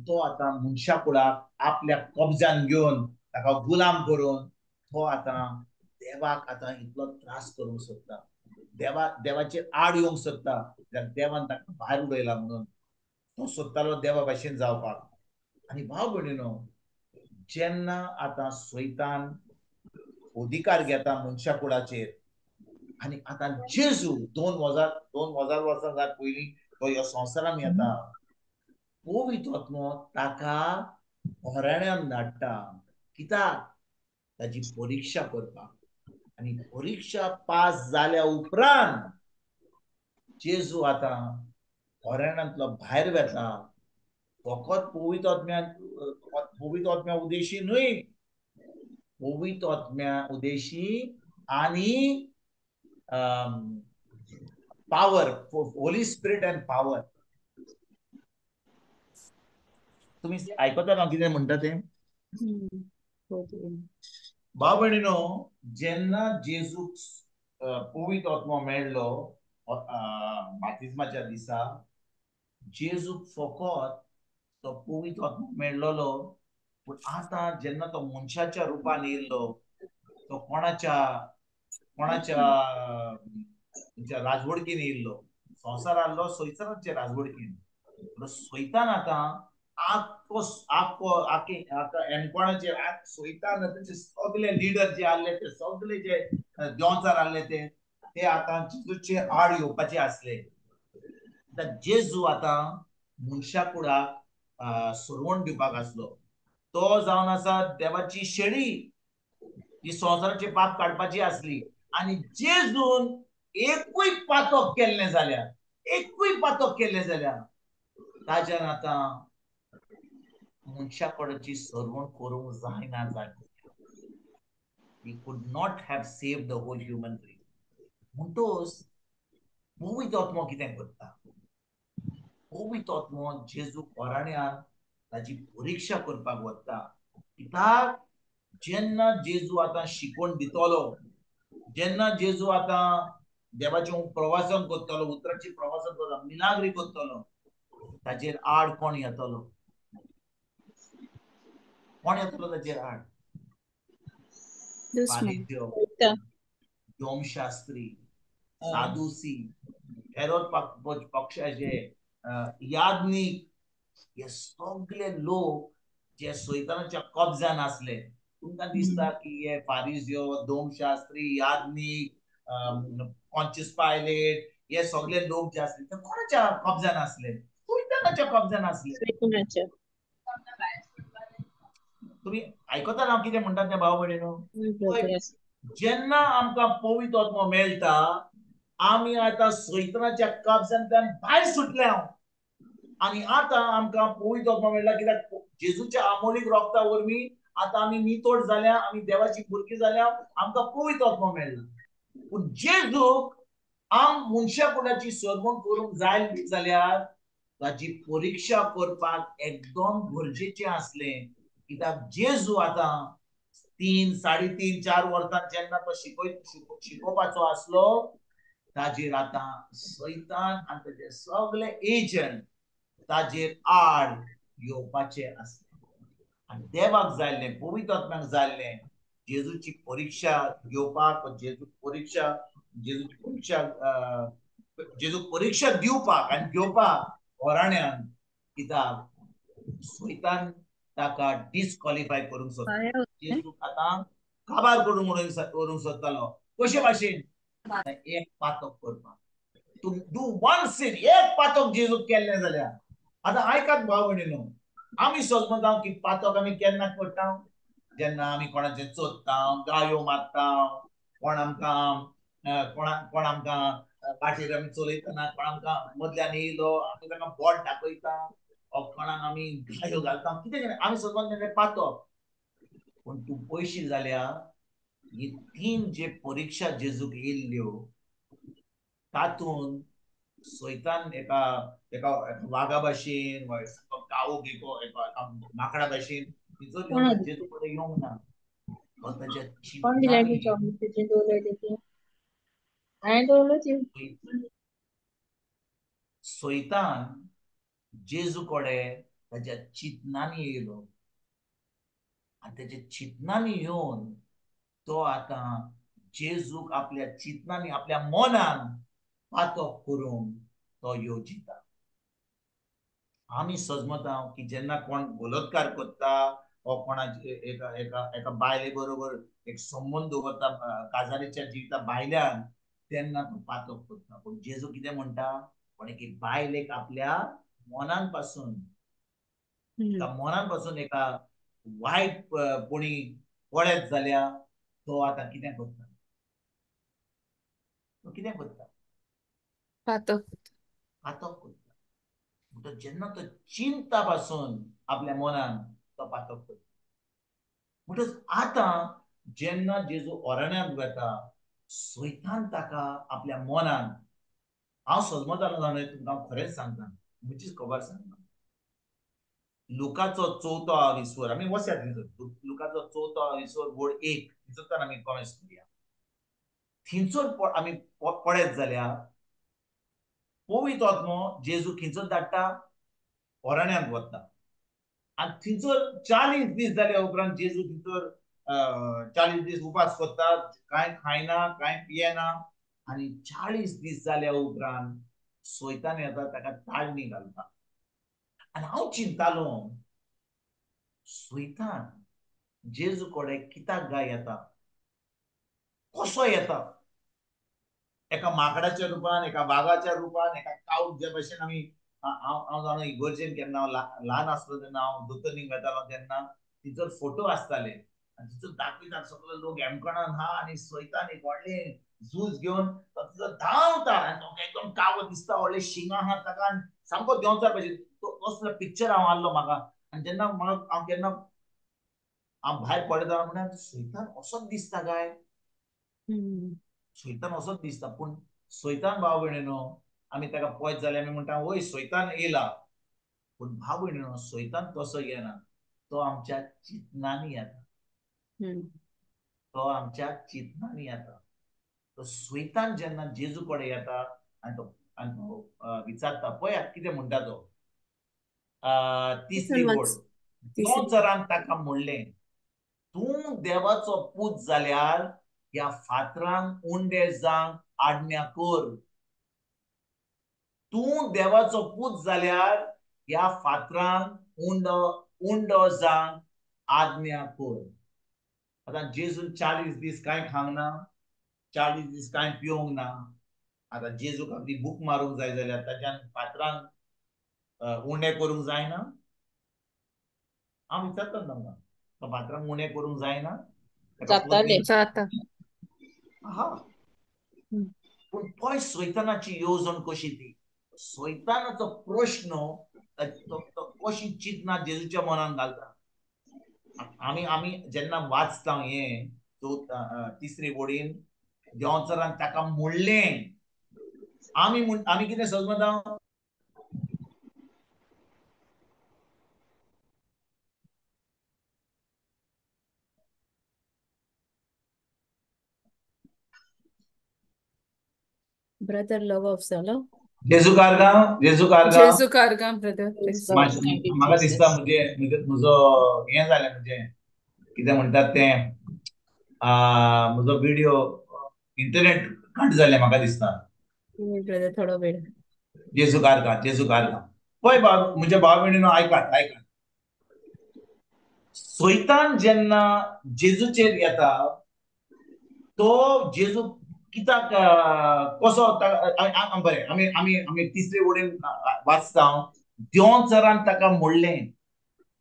तो आतां मनशा कुडाक आपल्या कब्जान घेवन ताका गुलाम करून तो आतां देवाक आतां इतलो त्रास करूंक सोदता, देवा देवाचेर आड येवंक सोदता. देवान ताका भायर उडयला म्हणून तो सोदतालो देवा भाशेन जावपाक. आनी भाव भयणीनो, जेन्ना आतां सैतान अधिकार घेता मनशा कुडाचेर आनी आतां जेजू 2000 वर्सां पयलीं तो ह्या संवसारान येता, पवित्र आत्मो ताका अरण्यान धाडटा. कित्याक? ताजी परिक्षा करपाक. आनी परिक्षा पास जाल्या उपरांत जेजू आतां अरण्यांतलो भायर वेता. फकत पवित्र आत्म्या, पवित्र आत्म्या उद्देशी न्हय, पवित्र आत्म्या उद्देशी आनी power, holy spirit and power. तुमी आयकता ना कितें म्हणटा तें? भाव भयणीनो, जेन्ना जेजूक पवित्र आत्मो मेळ्ळो बाप्तिज्माच्या दिसा, जेजूक फकत तो पवित्र आत्मो मेळ्ळो. पूण आतां जेन्ना तो मनशाच्या रुपान येयल्लो, तो कोणाच्या कोणाच्या राजवडकीन येयल्लो, संवसार आसलो सैतानाचे राजवडकीन. सैतान आतां आख्खो आख्खो आखे एनकोणाचे सोयतान तेचे सगळे लिडर जे आहले ते सगळे जे देंवचार आहले ते ते आतां जेजूचे आड येवपाचे आसले. आतां जेजू आतां मनशा कुडाक सरवण दिवपाक आसलो. तो जावन आसा देवाची शेळी जी संवसाराचे पाप काडपाची आसली. आनी जेजून एकूय पातक केल्लें जाल्यार, एकूय पातक केल्लें जाल्यार ताज्यान आतां मनशा कडेची सरवण करूंक जायना जाली. He could not have saved the whole human race. म्हणटोच पवित्र आत्मो कितें करता? पवित्र आत्मो जेजूक ओराण्यान ताजी परिक्षा करपाक वता. कित्याक जेन्ना जेजू आतां शिकवण दितलो, जेन्ना जेजू आतां देवाचें प्रवासन करतलो, उतराची प्रवासन करतलो, मिलाग्री करतलो, ताजेर आड कोण येतलो? कोण येतलो ताजेर आड? दोमशास्त्री, सादुसी, हेरोद पक्षाचे याज्ञीक, हे सगळे लोक जे सैतानाच्या कब्जान आसले. तुमकां दिसता की हे फारिजियो, दोमशास्त्री, याज्ञीक, कॉन्शियस पायलेट, हे सगळे लोक जे आसले ते कोणाच्या कब्जान आसले? सैतानाच्या कब्जान आसले. तुमी आयकता हांव कितें म्हणटा तें भाव भयणीनो? जेन्ना आमकां पवित्र आत्मो मेळटा आमी आतां सैतानाच्या कब्जांतल्यान भायर सुटले हांव. आनी आतां आमकां पवित्र आत्मो मेळटा कित्याक जेजूच्या आमोलीक रोगता वरवीं आतां आमी नितोड जाल्या, आमी देवाची भुरगीं जाल्या, आमकां पवित्र आत्मो मेळ्ळा. पूण जेजूक आम मनशा कुडाची सरवण करूंक जाय जाल्यार ताजी परिक्षा करपाक एकदम गरजेचें आसलें. कित्याक जेजू आतां 3, 3.5, 4 वर्सां जेन्ना तो शिकोवपाचो आसलो ताजेर आतां सैतान आनी ताजे सगळे एजंट ताजेर आड येवपाचे आसले. आनी देवाक जाल्लें, पवित्र आत्म्याक जाल्लें जेजूची परिक्षा घेवपाक, जेजूक परिक्षा दिवपाक आनी घेवपाक ओराण्यान. कित्याक सैतान ताका डिस्क्वॉलिफाय करूंक सोदता. जेजूक आतां काबार करूंक व्हरूंक सोदतालो. कशे भाशेन? एक पातक करपाक. टू do one scene, एक पातक जेजूक केल्लें जाल्यार. आतां आयकात भाव भयणीनो, आमी समजता की पातक आमी केन्ना करता? जेन्ना आमी कोणाचें चोरता, गायो मारता, कोण आमकां कोण आमकां वाटेर आमी चलयतना कोण आमकां मदल्यान येयलो आमी ताका बोट दाखयता, कोणाक आमी गायो घालता, कितें कितें आमी समजता तें पातक. पूण तूं पयशी जाल्यार ही 3 जे परिक्षा जेजूक येयल्ल्यो तातूंत सैतान एका एका वागा भाशेन, कावूक एका माकडा भाशेन जेजू कडेन येवंक ना. ताच्या सैतान जेजू कडेन ताच्या चिंतनांनी येयलो आनी ताच्या चिंतनांनी येवन तो आतां जेजूक आपल्या चिंतनांनी, आपल्या मनान पातक करूंक तो येवजिता. आमी सजमता की जेन्ना कोण बलात्कार करता वो कोणाचे एका एका एका बायले बरोबर एक संबंद दवरता काजारीच्या जिविता भायल्यान, तेन्ना तो पातक करता. पूण जेजू कितें म्हणटा? कोण एके बायलेक आपल्या मनान पासून, मनान पासून एका वायट कोणी पळयत जाल्यार तो आतां कितें करता? तो कितें करता? पातक. पातक करता. म्हणटच जेन्ना तो चिंता पासून आपल्या मनान तो पातक करता. म्हणटच आतां जेन्ना जेजू ओरण्यांत वता सैतान ताका आपल्या मनान, हांव सजमतालो जाणा तुमकां खरेंच सांगता, म्हजीच खबर सांगता. लुकाचो 4 विसवर आमी वसया थंयसर. लुकाचो 4 विसवर वड 1 थंयसर आमी कॉमेंस करुया. थंयसर आमी पळयत जाल्यार पवित्र आत्मो जेजू खंयसर धाडटा? ओरण्यांत वता. आनी थंयसर 40 दीस जाल्या उपरांत जेजू थंयसर 40 दीस उपास करता, कांय खायना कांय पियेना. आनी 40 दीस जाल्या उपरांत सैतान येता ताका ताळणी घालता. आनी हांव चिंतालो, सैतान जेजू कडेन कित्याक गाय येता, कसो येता? एका माकडाच्या रुपान, एका वागाच्या रुपान, एका कावट जे भशेन आमी, हांव जाणा इगर्जेन केन्ना हांव ल्हान आसलो तेन्ना हांव दोतोरनीक वेतालो तेन्ना तिचो फोटो आसताले आनी तिचो दाखयतात सगळे लोक एमकणान हा आनी सैतान एक व्हडलें झूज घेवन तिचो धांवता आनी तो एकदम कावो दिसता, व्हडले शिंगां आहा ताका, सामको देंवचार भशेन. तसलो पिक्चर हांव आहलो म्हाका. आनी जेन्ना म्हाका हांव केन्ना हांव भायर पळयता म्हणल्यार सैतान असोच दिसता काय, सैतान असोच दिसता. पूण सैतान भाव भयणीनो, आमी ताका पळयत जाल्यार आमी म्हणटा वय सैतान येयला, पूण भाव भयणीनो सैतान तसो येना, तो आमच्या चिंतनांनी येता, तो आमच्या चिंतनांनी येता. तो सैतान जेन्ना जेजू कडेन येता आनी तो विचारता, पळयात कितें म्हणटा तो. तिसरी ओळ, देंवचारान ताका म्हणलें, तूं देवाचो पूत जाल्यार ह्या फातरांक उंडे जावंक आज्ञा कर. तूं देवाचो पूत जाल्यार ह्या फातरांक उंडो जावंक आज्ञा कर. आतां जेजून 40 दीस कांय खावंक ना, 40 दीस कांय पिवंक ना. आतां जेजूक आपली भूक मारूंक जाय जाल्यार ताच्यान फातरांक उणें करूंक जायना? हांव विचारता तुमकां, तो फातरांक उणें करूंक जायना? जाता. हा, पूण पळय सैतानाची येवजण कशी ती, सैतानाचो प्रश्न कशी चिंतना जेजूच्या मनान घालता. आमी आमी जेन्ना वाचता हें तिसरी वडीन, देंवचारान ताका म्हणलें, आमी आमी कितें समजता? ब्रदर लॉग ऑफ जालो. जेजू कारगांव, जेजू कारगांव, जेजू कारगांव ब्रदर. म्हाका दिसता म्हणजे म्हजो हें जालें, म्हणजे कितें म्हणटात तें, म्हजो विडियो इंटरनेट कट जालें म्हाका दिसता. ब्रदर थोडो वेळ. जेजू कारगांव, जेजू कारगांव. पळय बाब, म्हज्या भाव भयणीनो आयकात आयकात. सैतान जेन्ना जेजूचेर येता तो जेजू कित्याक कसो, बरें आमी आमी आमी तिसरे वडीन वाचता, देंवचारान ताका म्हणलें.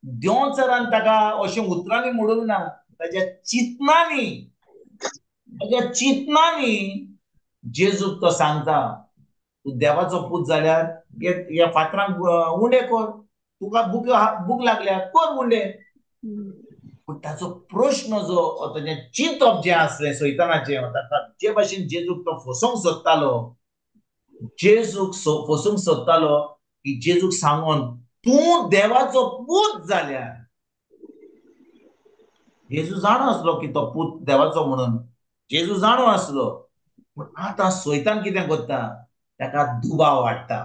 देंवचारान ताका अशें उतरांनी म्हणूंक ना, ताच्या चिंतनांनी, ताच्या चिंतनांनी जेजूक तो सांगता, तूं देवाचो पूत जाल्यार ह्या फातरांक उंडे कर, तुका भूक लागल्या कर उंडे. पूण ताचो प्रश्न जो ताचें चिंतप जें आसलें सैतानाचें, ताका जे भाशेन जेजूक तो फसोवंक सोदतालो, जेजूक फसोवंक सोदतालो की जेजूक सांगून तूं देवाचो पूत जाल्यार. जेजू जाणो आसलो की तो पूत देवाचो म्हणून, जेजू जाणो आसलो. पूण आतां सैतान कितें करता, ताका दुबाव वाडटा.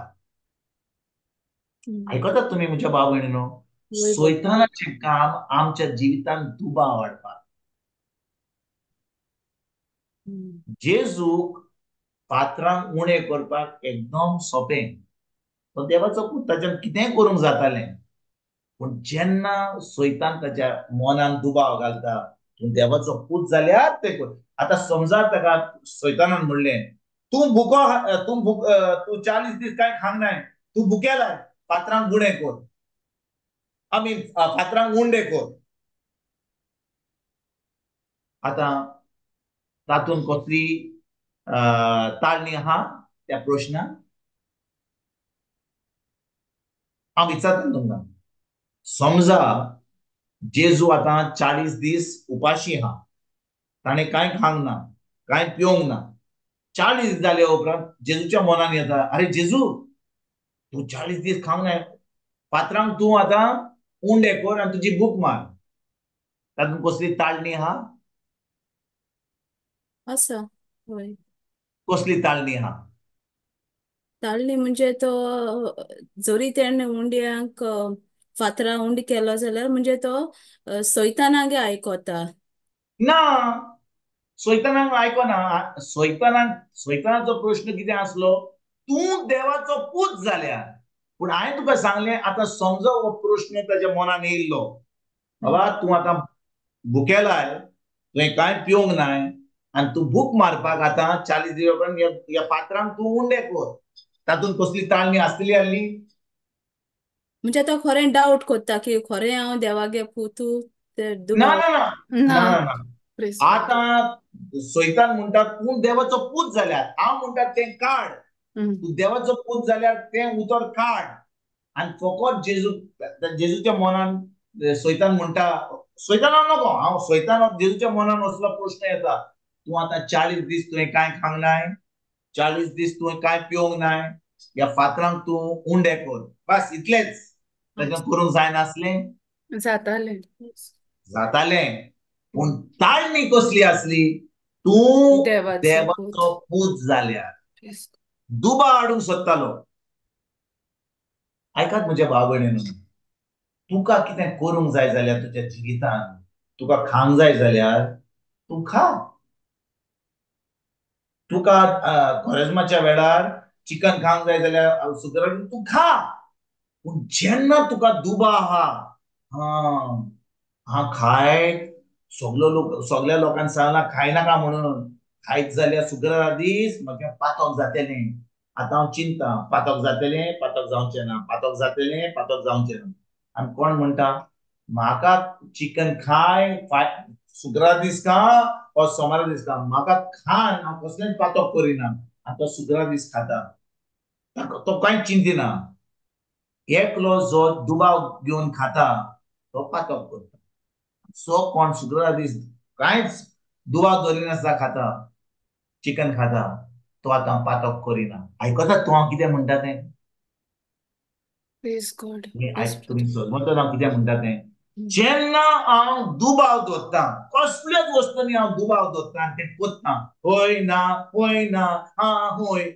आयकतात तुमी म्हज्या भाव भयणीनो? सैतानाचें काम आमच्या जिवितांत दुबाव वाडपाक. जेजूक फातरांक उणें करपाक एकदम सोंपें, तो देवाचो पूत, ताच्यान कितेंय करूंक जातालें. पूण जेन्ना सैतान ताच्या मनान दुबाव घालता, तूं देवाचो पूत जाल्यार तें कर. आतां समजा ताका सैतानान म्हणलें, तूं भुको, तूं तूं 40 दीस कांय खावंक नाय, तूं भुकेलाय, फातरांक उणें कर, आमी फातरांक उंडे कर. आतां तातूंत कसली ताळणी आहा त्या प्रश्नाक? हांव विचारता तुमकां, समजा जेजू आतां 40 दीस उपाशी आहा, ताणें कांय खावंक ना, कांय पिवंक ना. 40 जाल्या उपरांत जेजूच्या मनान येता, अरे जेजू तूं 40 दीस खावंक नाय, फातरांक तूं आतां उंडे कर आनी तुजी भूक मार. तातूंत कसली ताळणी आहा? आसा. हय, कसली ताळणी आहा? ताळणी म्हणजे तो जरी तेणें उंड्यांक फातरां उंड केलो जाल्यार म्हणजे तो सैतानागे आयकता ना. सैतानाक आयकना. सैतानाक, सैतानाचो प्रश्न कितें आसलो, तूं देवाचो पूत जाल्यार. पूण हांवें तुका सांगलें आतां समजो हो प्रश्न ताच्या मनान येयल्लो, बाबा तूं आतां भुकेलाय, तुवें कांय पिवंक नाय आनी तूं भूक मारपाक आतां 40 दिसा उपरांत ह्या फातरांक तूं उंडे कर, तातूंत कसली ताळणी आसतली आहली? म्हणजे आतां खरें डावट कोत्ता की खरें हांव देवागे पूत? ना ना ना ना. आतां सैतान म्हणटा तूं देवाचो पूत जाल्यार, हांव म्हणटा तें काड, तूं देवाचो पूत जाल्यार तें उतर काड. आनी फकत जेजू जेजूच्या मनान सैतान म्हणटा, सैतान नको हांव सैतान जेजूच्या मनान असलो प्रश्न येता, तूं आतां 40 दीस तुवें कांय खावंक नाय, 40 दीस तुवें कांय पिवंक नाय, ह्या फातरांक तूं उंडे कर, बस इतलेंच. ताका करूंक जायनासलें? जातालें जातालें. पूण ताळणी कसली आसली? तूं देवाचो पूत जाल्यार. दुबाव हाडूंक सोदतालो. आयकात म्हज्या भाव भयणीनो, तुका कितें करूंक जाय जाल्यार तुज्या जिवितान, तुका खावंक जाय जाल्यार तूं खा. तुका कोरेज्माच्या वेळार चिकन खावंक जाय जाल्यार सुकराक तूं खा. पूण जेन्ना तुका दुबाव आहा, हा हांव खायत, सगलो लोक सगल्या लोकांक सांगला खायनाका म्हणून, खायत जाल्यार सुक्रारा दीस म्हजें पातक जातलें, आतां हांव चिंता पातक जातलें, पातक जावचें ना, पातक जातलें, पातक जावचें ना. आनी कोण म्हणटा म्हाका चिकन खाय, सुक्रारा दीस खा वा सोमारा दीस खा, म्हाका खान हांव कसलेंच पातक करिना. आनी तो सुक्रारा दीस खाता, तो कांयच चिंतिना. एकलो जो दुबाव घेवन खाता तो पातक करता. सो कोण शुक्रारा दीस कांयच दुबाव दवरिनासतना खाता, चिकन खाता, तो आतां पातक करिना. आयकता तूं हांव कितें म्हणटा तें? तुमी समजता हांव कितें म्हणटा तें? जेन्ना हांव दुबाव दवरता, कसल्याच वस्तूंनी हांव दुबाव दवरता आनी तें कोत्ता, हय ना, हय ना, हा हय,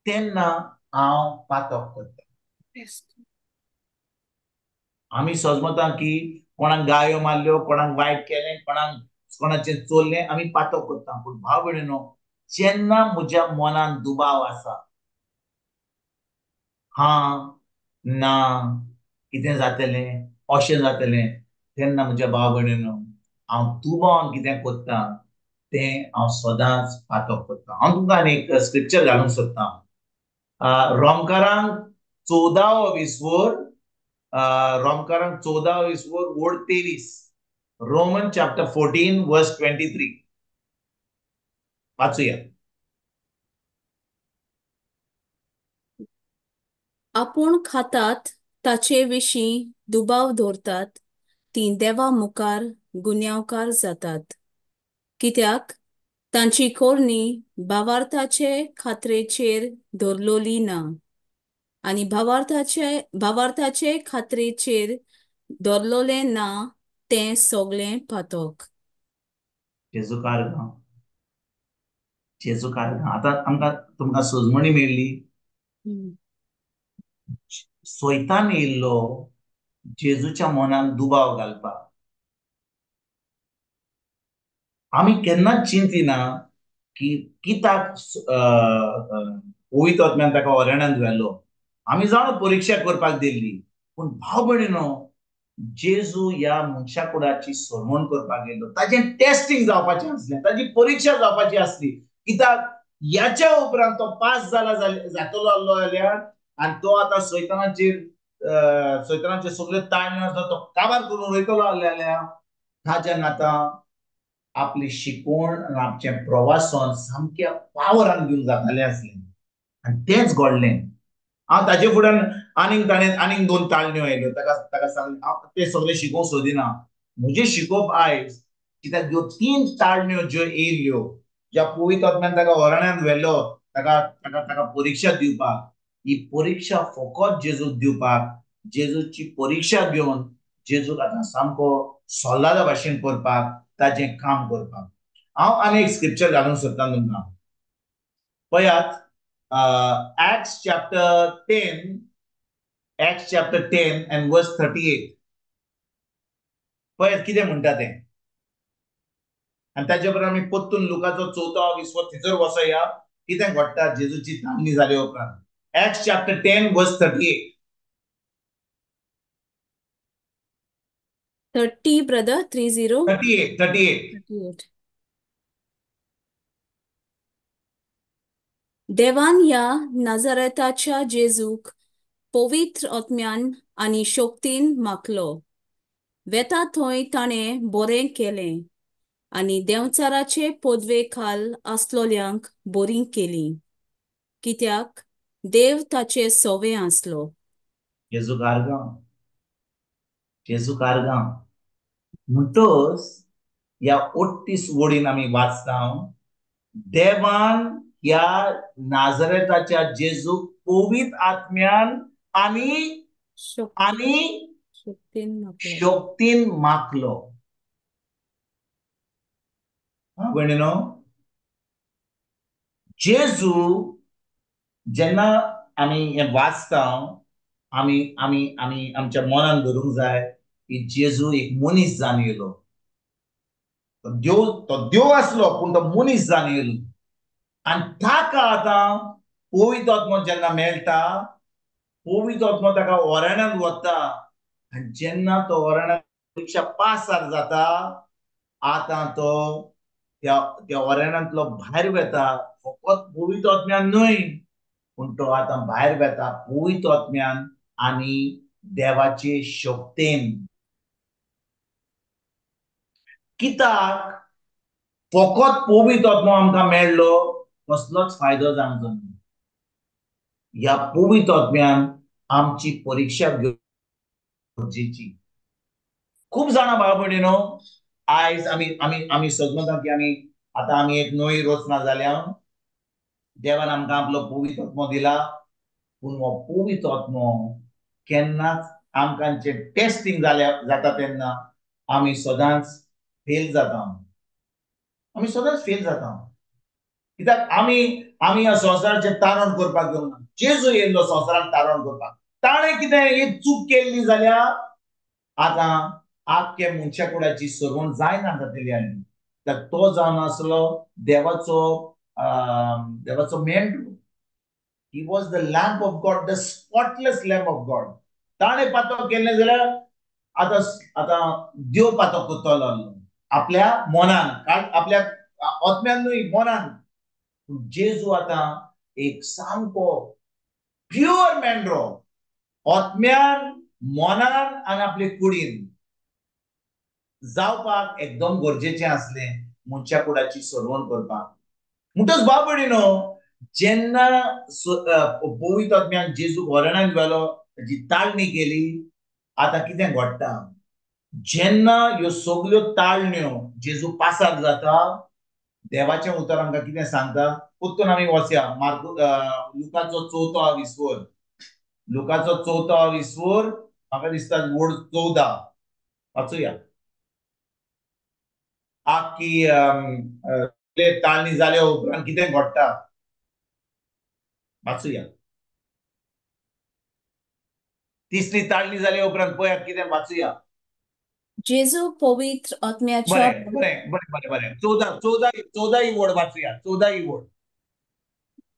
तेन्ना हांव पातक करता. आमी सजमता की कोणाक गायो मारल्यो, कोणाक वायट केलें, कोणाक कोणाचें चोरलें, आमी पातक करता. पूण भाव भयणीनो, जेन्ना म्हज्या मनान दुबाव आसा, हा ना कितें जातलें, अशें जातलें, तेन्ना म्हज्या भाव भयणीनो हांव दुबावान कितें करता तें हांव सदांच पातक करता. हांव तुमकां आनी एक स्क्रिप्चर घालूंक सोदतां. रोमकारांक 14 विसवोर, रोमकारांक 14 विसवोर ओड 23, रोमन चॅप्टर 14 वर्स 23 वाचूया. आपूण खातात ताचे विशीं दुबाव दवरतात तीं देवा मुखार गुन्यांवकार जातात, कित्याक तांची करणी भावार्थाचे खात्रेचेर दवरलोली ना, आनी भावार्थाचे खात्रेचेर दवरलोलें ना तें सगळें पातक. जेजू कारगांव, जेजू कारगांव. आतां आमकां तुमकां सजमणी मेळ्ळी. सैतान येयल्लो जेजूच्या मनान दुबाव घालपाक. आमी केन्नाच चिंतिना की कित्याक पवित्र आत्म्यान ताका अरण्यांत व्हेलो. आमी जाणो परिक्षा करपाक दिल्ली, पूण भाव भयणीनो, जेजू ह्या मनशा कुडाची सरवण करपाक गेल्लो. ताचें टेस्टिंग जावपाचें आसलें, ताची परिक्षा जावपाची आसली. कित्याक ह्याच्या उपरांत तो पास जाला जातलो आहलो जाल्यार, आनी तो आतां सैतानाचेर सैतानाचे सगळे ताळणे आसा तो काबार करून वयतलो आहले जाल्यार ताज्यान आतां आपली शिकवण आनी आपचें प्रवासन सामक्या पावरान घेवन जातालें आसलें. आनी तेंच घडलें. हांव ताजे फुड्यान आनीक ताणें आनीक 2 ताळण्यो आयल्यो. ताका ताका सांगलें हांव तें सगळें शिकोवंक सोदिना, म्हजें शिकोवप आयज कित्याक ह्यो 3 ताळण्यो ज्यो येयल्यो, ज्या पवित्र आत्म्यान ताका अरण्यांत व्हेलो ताका ताका ताका परिक्षा दिवपाक, ही परिक्षा फकत जेजूक दिवपाक, जेजूची परिक्षा घेवन जेजूक आतां सामको सोल्दादा भाशेन करपाक, ताजें काम करपाक. हांव आनी एक स्क्रिप्चर घालूंक सोदतां तुमकां. पळयात Acts chapter 10, Acts chapter 10 and verse 38. पळयात कितें म्हणटा तें. आनी ताचे उपरांत आमी परतून लुकाचो 4 विसवो थंयसर वचोया, कितें घडटा जेजूची ताळणी जाले उपरांत. Acts chapter 10 verse 38. 30 brother, 30. 38, 38. 38. देवान ह्या नाझारेताच्या जेजूक पवित्र आत्म्यान आनी शक्तीन माखलो. वेता थंय ताणें बरें केलें आनी देंवचाराचे पदवे खाल आसलोल्यांक बरीं केलीं, कित्याक देव ताचे सोवे आसलो. जेजू कारगांव, जेजू कारगांव. म्हणटच ह्या 38 वडीन आमी वाचता, देवान ह्या नाझरेताच्या जेजूक पवित्र आत्म्यान आनी आनी शक्तीन माखलो. भयणीनो, जेजू जेन्ना आमी हें वाचता, आमी आमी आमी आमच्या मनान धरूंक जाय की जेजू एक मनीस जावन येयलो. तो देव, तो देव आसलो पूण तो मनीस जावन येयलो. आनी ताका आतां पवित्र आत्मो जेन्ना मेळटा, पवित्र आत्मो ताका ओरणांत वता. आनी जेन्ना तो ओरणांत परिक्षा पासार जाता, आतां तो त्या त्या ओरणांतलो भायर वेता. फकत पवित्र आत्म्यान न्हय, पूण तो आतां भायर वेता पवित्र आत्म्यान आनी देवाचे शक्तेन. कित्याक फकत पवित्र आत्मो आमकां मेळ्ळो कसलोच फायदो जावचो ना. ह्या पवित्र आत्म्यान आमची परिक्षा गरजेची. खूब जाणां भाव भयणीनो, आयज आमी आमी आमी सजमता की आमी आतां आमी एक नवी रचना जाल्या, देवान आमकां आपलो पवित्र आत्मो दिला. पूण हो पवित्र आत्मो केन्नाच आमकां जे टेस्टिंग जाल्या जाता तेन्ना आमी सदांच फेल जाता, आमी सदांच फेल जाता. कित्याक आमी आमी ह्या संवसाराचें तारण करपाक घेवंक ना. जेजू येयल्लो संवसारान तारण करपाक. ताणें कितें एक चूक केल्ली जाल्यार आतां आख्खे मनशा कुडाची सरवण जायना जातली. आनी तर तो जावन आसलो देवाचो देवाचो मेंढरो. He was the lamb of God, the spotless lamb of God. ताणें पातक केल्लें जाल्यार आतां आतां देव पातक करतलो आसलो आपल्या मनान, आपल्या आत्म्यान न्हय, मनान. जेजू आतां एक सामको प्युअर मेंढरो, आत्म्यान, मनान आनी आपले कुडीन जावपाक एकदम गरजेचें आसलें मनशा कुडाची सरवण करपाक. म्हणटच भाव भयणीनो, जेन्ना पवित्र आत्म्यान जेजूक ओरणांत व्हेलो, ताची ताळणी केली, आतां कितें घडटा, जेन्ना ह्यो सगल्यो ताळण्यो जेजू पासार जाता, देवाचें उतर आमकां कितें सांगता, परतून आमी वचया मार्कू लुकाचो चवथो विस्वर, लुकाचो चवथो विस्वर, म्हाका दिसता वड 14 वाचुया. आखी ताळणी जाल्या उपरांत कितें घडटा वाचुया. तिसरी ताळणी जाल्या उपरांत पळयात कितें, वाचुया. जेजू पवित्र आत्म्याच्या. बरें बरें बरें बरें बरें 14 14 14 ही वड वाचुया. 14 ही वड,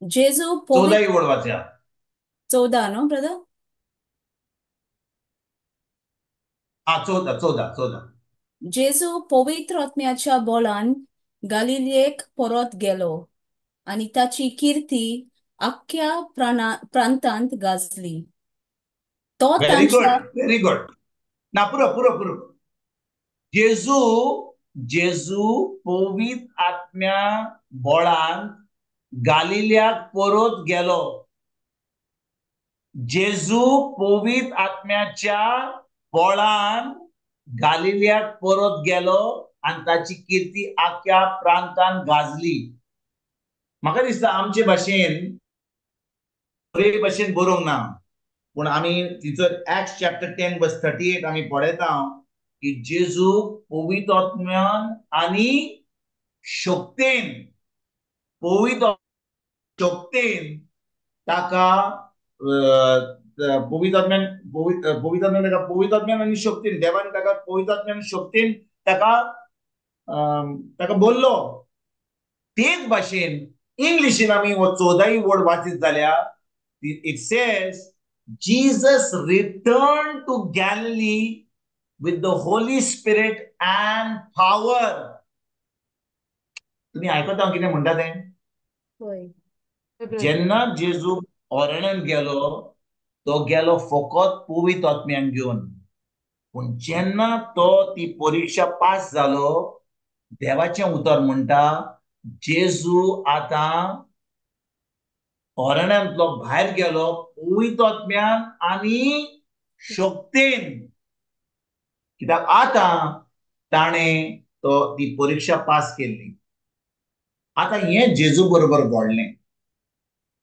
जेजू 14 ही वड वाचुया. 14 न्हू ब्रदर? हा, 14 14 14. जेजू पवित्र आत्म्याच्या बळान गालिलेक परत गेलो आनी ताची कीर्ती आख्ख्या प्रांतांत गाजली. तो व्हेरी गुड, व्हेरी गुड. ना पुरो पुरो पुरो. जेजू जेजू पवित्र आत्म्या बळान गालिल्याक परत गेलो. जेजू पवित्र आत्म्याच्या बळान गालिल्याक परत गेलो आनी ताची कीर्ती आख्या प्रांतान गाजली. म्हाका दिसता आमचे भाशेन बरे भाशेन बरोवंक ना, पूण आमी तिचो एक्ट्स चॅप्टर 10 वर्स 38 आमी पळयता की जेजू पवित्र आत्म्यान आनी शक्तेन, पवित्र शक्तेन ताका पवित्र आत्म्यान, पवित्र आत्म्यान ताका, पवित्र आत्म्यान आनी शक्तीन, देवान ताका पवित्र आत्म्यान शक्तीन ताका ताका बोल्लो. तेच भाशेन इंग्लिशीन आमी हो 14 वर्ड वाचीत जाल्यार it says Jesus return to Galilee with the Holy Spirit and power. तुम्ही आयकता हांव कितें म्हणटा तें? जेन्ना जेजू अरण्यांत गेलो तो गेलो फकत पवित्र आत्म्याक घेवन. पूण जेन्ना तो ती परिक्षा पास जालो, देवाचें उतर म्हणटा जेजू आतां अरण्यांतलो भायर गेलो पवित्र आत्म्यान आनी शक्तेन. कित्याक आतां ताणें तो ती परिक्षा पास केल्ली. आतां हें जेजू बरोबर घडलें,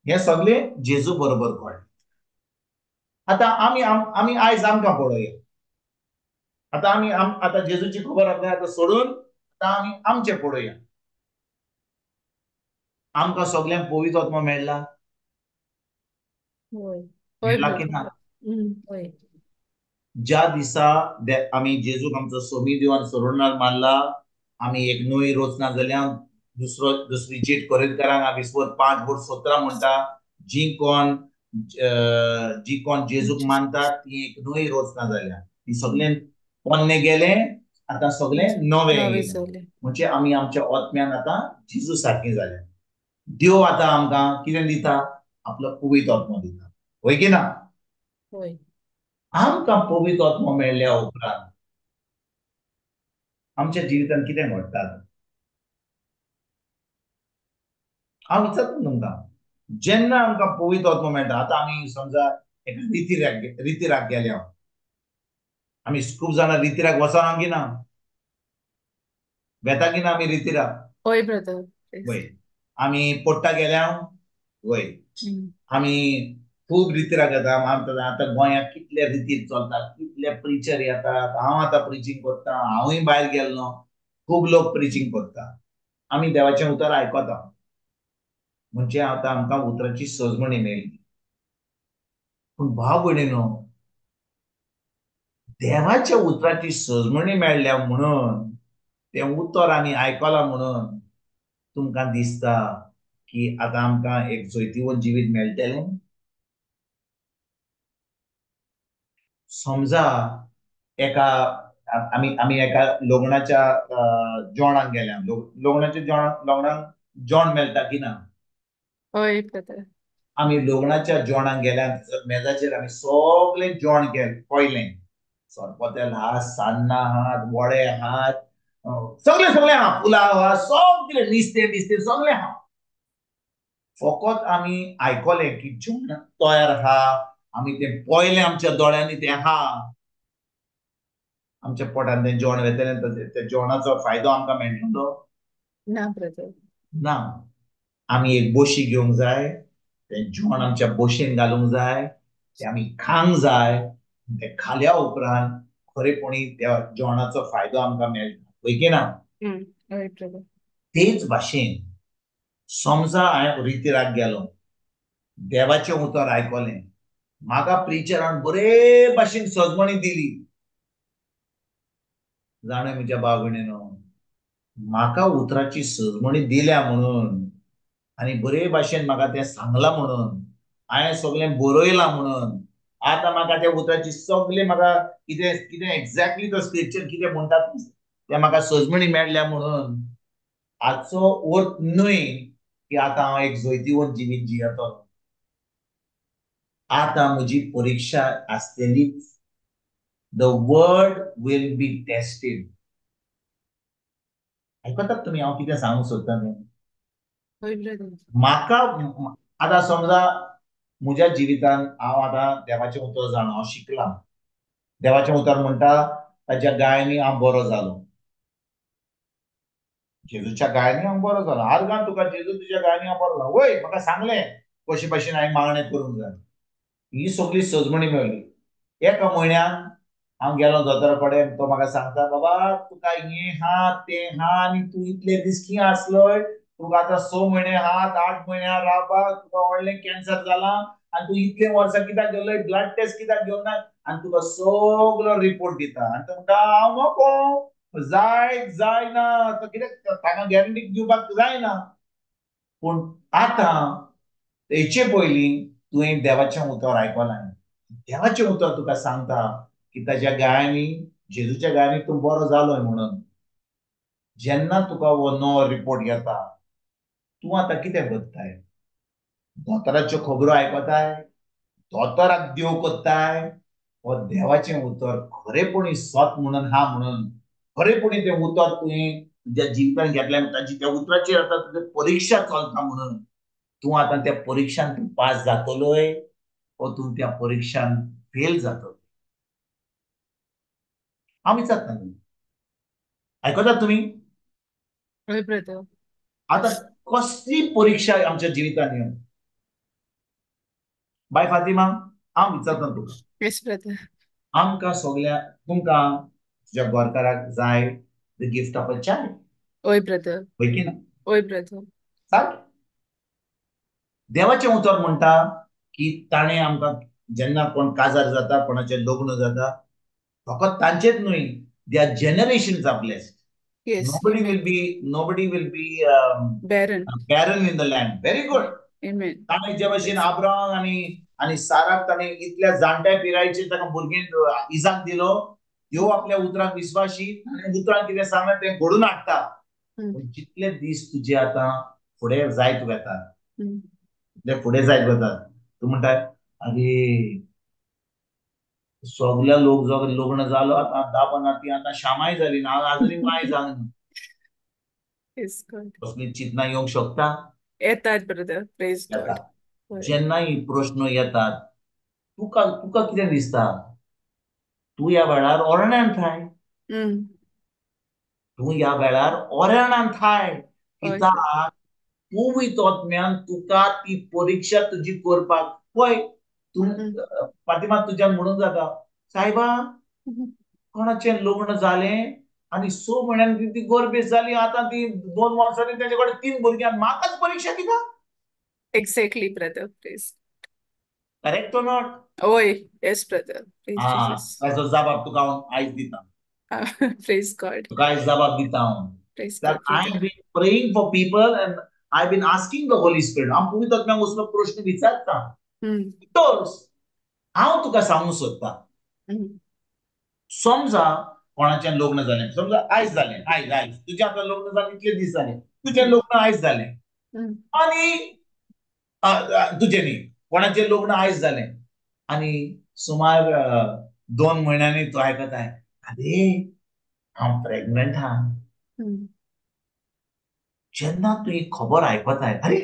हें सगळें जेजू बरोबर घडलें. आतां आमी आमी आयज आमकां पळोवया. आतां आमी आतां जेजूची खबर आपल्या आतां सोडून आतां आमी आमचें पळोवया. आमकां सगल्यांक पवित्र आत्मो मेळ्ळा? मेळ्ळा की ना? ज्या दिसा आमी जेजूक आमचो सोमी देवान सोडणार मारला, आमी एक नवी रचना जाल्या. दुसरो दुसरी चीट कोरिंथकारांक आमी 5:17 म्हणटा, जी कोण जेजूक मानतात ती एक नवी रचना जाल्या. ती सगळें पोन्ने गेले, आतां सगळें नवें. म्हणजे आमी आमच्या आत्म्यान आतां जेजू सारकी जाल्या. देव आतां आमकां कितें दिता? आपलो पवित्र आत्मो दिता. वय की ना? आमकां पवित्र आत्मो मेळ्ळ्या उपरांत आमच्या जिवितांत कितें घडटा? हांव विचारता तुमकां, जेन्ना आमकां पवित्र आत्मो मेळटा, आतां आमी समजा एका रितिराक गेल्या, आमी खूब जाणां रितिराक वचना की ना? वेता की ना आमी रितिराक? हय ब्रदर. वय. आमी पोट्टा गेल्या? वय. आमी खूब रितिराक येता. आतां गोंयांत कितले रितीर चलतात, कितले प्रिचर येतात. हांव आतां प्रिचींग करता, हांवूय भायर गेल्लो, खूब लोक प्रिचींग करता. आमी देवाचें उतर आयकता. म्हणजे आतां आमकां उतराची सजमणी मेळ्ळी. पूण भाव भयणीनो, देवाच्या उतराची सजमणी मेळ्ळ्या म्हणून, तें उतर आमी आयकलां म्हणून तुमकां दिसता की आतां आमकां एक जैतिवंत जिवीत मेळटलें? समजा एका आमी आमी एका लग्नाच्या जेवणाक गेल्या, लग्नाच्या लग्नाक जेवण मेळटा की ना? हय. आमी लग्नाच्या जेवणाक गेल्या, मेजाचेर आमी सगळें जेवण केलें, पळयलें, सरपतेल आहा, सान्नां आहात, वडे आहात, सगळें सगळें आहा, पुलाव आहा, सगळें नुस्तें बिस्तें सगळें आहा. फकत आमी आयकलें की जेवण तयार आहा, आमी तें पळयलें आमच्या दोळ्यांनी तें आहा, आमच्या पोटान तें जेवण वेतलें, त्या जेवणाचो फायदो आमकां मेळटलो ना ब्रदर? ना. आमी एक बोशी घेवंक जाय, तें जेवण आमच्या बोशेन घालूंक जाय, तें आमी खावंक जाय. तें खाल्या उपरांत खरेपणी त्या जेवणाचो फायदो आमकां मेळटा. वय की ना? तेच भाशेन समजा हांवें रितिराक गेलो, देवाचें उतर आयकलें, म्हाका प्रिचरान बरे भाशेन सजमणी दिली. जाणा म्हज्या भाव भयणीनो, म्हाका उतराची सजमणी दिल्या म्हणून आनी बरे भाशेन म्हाका तें सांगलां म्हणून, हांवें सगळें बरयलां म्हणून, आतां म्हाका त्या उतराची सगळें म्हाका कितें कितें एक्झॅक्टली तो स्क्रिप्चर कितें म्हणटात तें म्हाका सजमणी मेळ्ळ्या म्हणून हाचो अर्थ न्हय की आतां हांव एक जैतिवंत जिवीत जियेतलो. आतां म्हजी परिक्षा आसतलीच. The word will be tested. आयकतात तुमी हांव कितें सांगूंक सोदता तें? म्हाका आतां समजा म्हज्या जिवितांत हांव आतां देवाचें उतर जाणा, हांव शिकलां. देवाचें उतर म्हणटा ताच्या गायांनी हांव बरो जालो, जेजूच्या गायांनी हांव बरो जालो. आर्गान तुका जेजू तुज्या गायांनी हांव बरो जालो. वय म्हाका सांगलें कशे भाशेन हांवें मागणें करूंक जाय. ही सगळी सजमणी मेळ्ळी. एका म्हयन्यान हांव गेलो दोतोरा कडेन, तो म्हाका सांगता, बाबा तुका हें आहा तें आहा आनी तूं इतले रिस्की आसलोय, तुका आतां 6 म्हयने आहात, 8 म्हयने आहा रावपाक, तुका व्हडलें कॅन्सर जालां आनी तूं इतले वर्सां कित्याक गेलोय, ब्लड टेस्ट कित्याक घेवंक ना, आनी तुका सगलो रिपोर्ट दिता. आनी तो म्हणटा हांव नको, जाय जायना, तो कित्याक ताका गॅरंटी दिवपाक जायना. पूण आतां हेचे पयलीं तुवें देवाचें उतर आयकलां, देवाचें उतर तुका सांगता की ताच्या गायांनी जेजूच्या गायांनी तूं बरो जालोय म्हणून, जेन्ना तुका हो नवो रिपोर्ट येता तूं आतां कितें करताय? दोतोराच्यो खबरो आयकताय, दोतोराक देव करताय, हो देवाचें उतर खरेपणी सत म्हणून हा म्हणून खरेपणी तें उतर तुवें तुज्या जिवितान घेतलें, ताची त्या उतराचेर आतां तुजी परिक्षा चलता म्हणून तूं आतां त्या परिक्षान तूं पास जातलोय वो तूं त्या परिक्षान फेल जातलो? हांव विचारता, आयकतात तुमी? हय ब्रदर. आतां कसली परिक्षा आमच्या जिवितान येवन? बाय फातिमा, हांव विचारता तुका. Yes brother. आमकां सगल्या तुमकां तुज्या गोरकाराक जाय the gift of a child. हय ब्रदर. हय की ना? हय ब्रदर. सारकें. देवाचें उतर म्हणटा की ताणें आमकां जेन्ना कोण काजार जाता, कोणाचें लग्न जाता, फकत तांचेच न्हय, their generations are blessed. Yes. Nobody Amen. will be nobody will be Barren. barren in the land. Very good. Amen. ताणें जे भशेन आब्राम आनी आनी साराक ताणें इतल्या जाणट्या पिरायेचेर ताका भुरगें इजाक दिलो, देव आपल्या उतरांक विस्वाशी, ताणें उतरान कितें सांगलें तें घडून हाडटा. पूण जितले दीस तुजे आतां फुडें जायत वतात, तितले फुडें जायत वतात, तूं म्हणटा आरे सगल्या लोक लग्न जालो आतां दापना ती आतां शामाय जाली ना, आजूनय माय जावंक ना. Yes, God. कसली चिंतना येवंक शकता? येतात ब्रदर. Praise God. येता. जेन्ना ही प्रश्न येतात तुका तुका कितें दिसता? तूं ह्या वेळार ओरण्यान थाय, तूं ह्या वेळार ओरणान थाय, कित्याक पवित्र आत्म्यान तुका ती परिक्षा तुजी करपाक. पळय तूं फातिमा, तुज्यान म्हणूंक जाता, सायबा कोणाचें लग्न जालें आनी 6 म्हयन्यांनी ती गर्भेस्त जाली, आतां ती 2 वर्सांनी तेजे कडेन 3 भुरगीं, म्हाकाच परिक्षा दिता? Exactly brother. Praise. Correct or not? हय, yes brother. Praise Jesus. ताचो जबाब तुका हांव आयज दिता. Praise God. तुका आयज जबाब दिता हांव. Praise God. I have been praying for people and I have been asking the Holy Spirit. हांव पवित्र आत्म्याक असलो प्रश्न विचारता. Because हांव तुका सांगूंक सोदता, समजा कोणाचें लग्न जालें, समजा आयज जालें, आयज आयज तुजें आतां लग्न जालें, इतले दीस जाले तुजें लग्न आयज जालें, आनी तुजें न्ही, कोणाचें लग्न आयज जालें आनी सुमार 2 म्हयन्यांनी तूं आयकताय, आरे हांव प्रेग्नंट आहा. जेन्ना तूं ही खबर आयकताय, अरे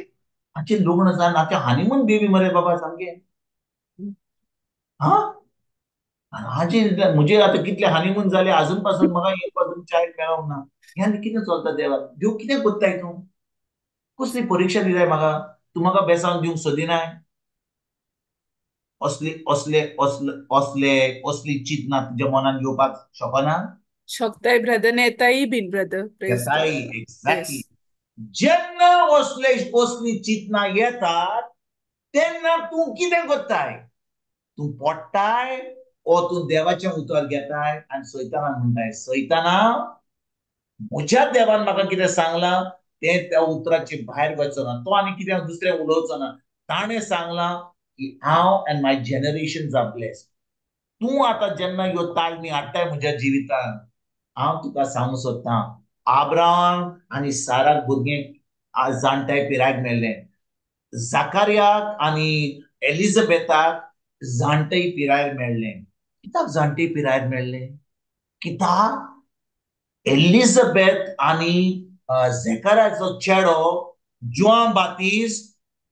हाचें लग्न जावन आतां हनीमून बेबी मरे बाबा सामकें, हा हाजे म्हजे आतां कितले हनीमून जाले, आजून पासून म्हाका एक पासून चायल्ड मेळोंक ना. हें कितें चलता देवा? देव कितें करताय तूं? कसली परिक्षा दिताय म्हाका? तूं म्हाका बेसांव दिवंक सोदिनाय? असली असले असले असले असली चिंतना तुज्या मनान येवपाक शकना? शकताय ब्रदर, येताय बीन ब्रदर. येताय, एक्झॅक्टली. जेन्ना असले असली चिंतना येतात तेन्ना तूं कितें करताय? तूं पडटाय ओ तूं देवाचें उतर घेताय आनी सैतानाक म्हणटाय, सैताना म्हज्या देवान म्हाका कितें सांगलां तें त्या उतराचे भायर वचना, तो आनी कितें दुसरें उलोवचो ना, ताणें सांगलां की हांव and my generations are blessed. तूं आतां जेन्ना ह्यो ताळणी हाडटाय म्हज्या जिवितान, हांव तुका सांगूंक सोदतां, आब्राम आनी साराक भुरगें जाणट्या पिरायेक मेळ्ळें, जाकारियाक आनी एलिझाबेथाक जाणटे पिरायेर मेळ्ळें. कित्याक जाणटे पिरायेर मेळ्ळें? कित्याक एलिझाबेथ आनी झेकाराचो चेडो जुआं बातीस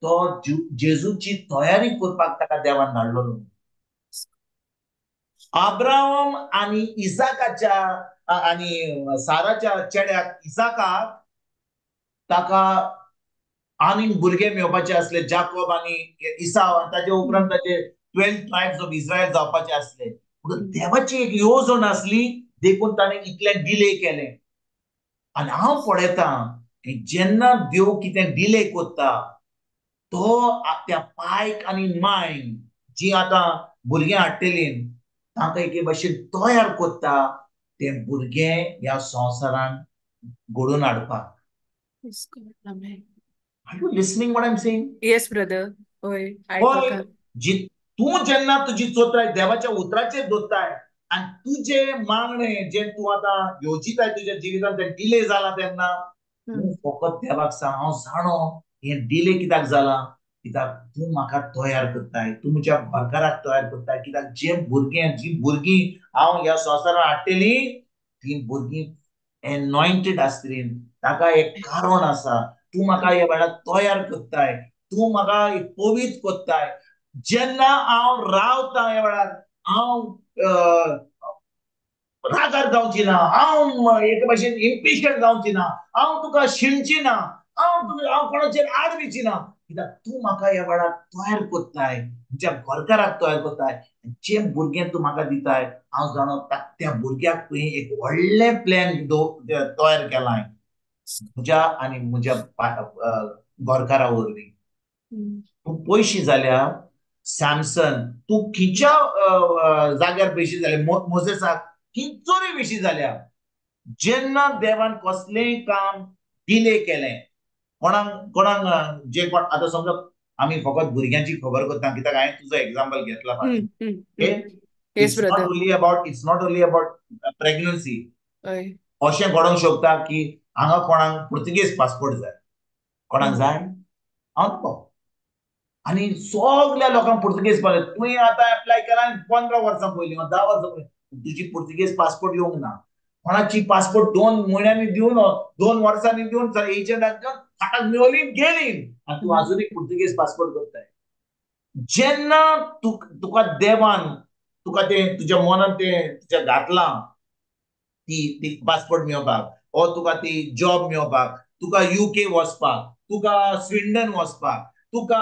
तो जेजूची तयारी करपाक ताका देवान धाडलो. आब्राम आनी इजाकाच्या आनी साराच्या चेड्याक इजाकाक ताका आनीक भुरगे मेळपाचे आसले, जाकोब आनी इसाव, आनी ताचे उपरांत ताचे 12 ट्रायब्स ऑफ इस्रायल जावपाचे आसले. पूण देवाची एक येवजण आसली, देखून ताणें इतलें डिले केलें. आनी हांव पळयतां की जेन्ना देव कितें डिले करता तो त्या पायक आनी मायन जी आतां भुरगीं हाडटलीं तांकां एके भशेन तयार करता तें भुरगें ह्या संवसारान घडोवन हाडपाक. Are you listening what I'm saying? Yes, brother. होय, जी तूं जेन्ना तुजी चोत्राय देवाच्या उतराचेर दवरताय आनी तुजें मागणें जें तूं आतां येवजिताय तुज्या जिवितान तें डिले जालां तेन्ना तूं फकत देवाक सांग, हांव जाणो हें डिले कित्याक जालां, कित्याक तूं म्हाका तयार करताय, तूं म्हज्या घरकाराक तयार करताय. कित्याक जे भुरगें जी भुरगीं हांव ह्या संवसारान हाडटलीं तीं भुरगीं एनॉयंटेड आसतलीं, ताका एक कारण आसा. तूं म्हाका ह्या वेळार तयार करताय, तूं म्हाका पवित्र करताय. जेन्ना हांव रावतां ह्या वेळार हांव रागार जावची ना, हांव एके भाशेन इम्पेशंट जावची ना, हांव तुका शिणची ना, हांव कोणाचेर आड वयची ना, कित्याक तूं म्हाका ह्या वेळार तयार करताय, म्हज्या घरकाराक तयार करताय. जे भुरगें तूं म्हाका दिताय हांव जाणो त्या भुरग्याक तुवें एक व्हडलें प्लॅन तयार केलां म्हज्या आनी म्हज्या घरकारा वरवीं. तूं पयशी जाल्या सॅमसन, तूं खंयच्या जाग्यार पयशी जाल्या, मोजेसाक खंयचोय बेशी जाल्या, जेन्ना देवान कसलेंय काम डिले केलें, कोणाक कोणाक जे कोण आतां समजा आमी फकत भुरग्यांची खबर करता, कित्याक हांवें तुजो एग्जाम्पल घेतला. It's not only about, it's not only about pregnancy. अशें घडोवंक शकता की हांगा कोणाक पुर्तुगेज पासपोर्ट जाय, कोणाक जाय हांव नको, आनी सगल्या लोकांक पुर्तुगेज पासपोर्ट. तुवें आतां एप्लाय केला 15 वर्सां पयलीं, 10 वर्सां पयलीं, तुजी पुर्तुगेज पासपोर्ट येवंक ना. कोणाची पासपोर्ट 2 म्हयन्यांनी दिवन, 2 वर्सांनी दिवन, एजंटाक दिवन फाटाक मेवली गेली, आनी तूं आजुनूय पुर्तुगेज पासपोर्ट करताय. जेन्ना तुका देवान तुका तें तुज्या मनान तें तुज्या घातलां ती पासपोर्ट मेळोवपाक, ओ तुका ती जॉब मेळोवपाक, तुका UK वचपाक, तुका स्विंडन वचपाक, तुका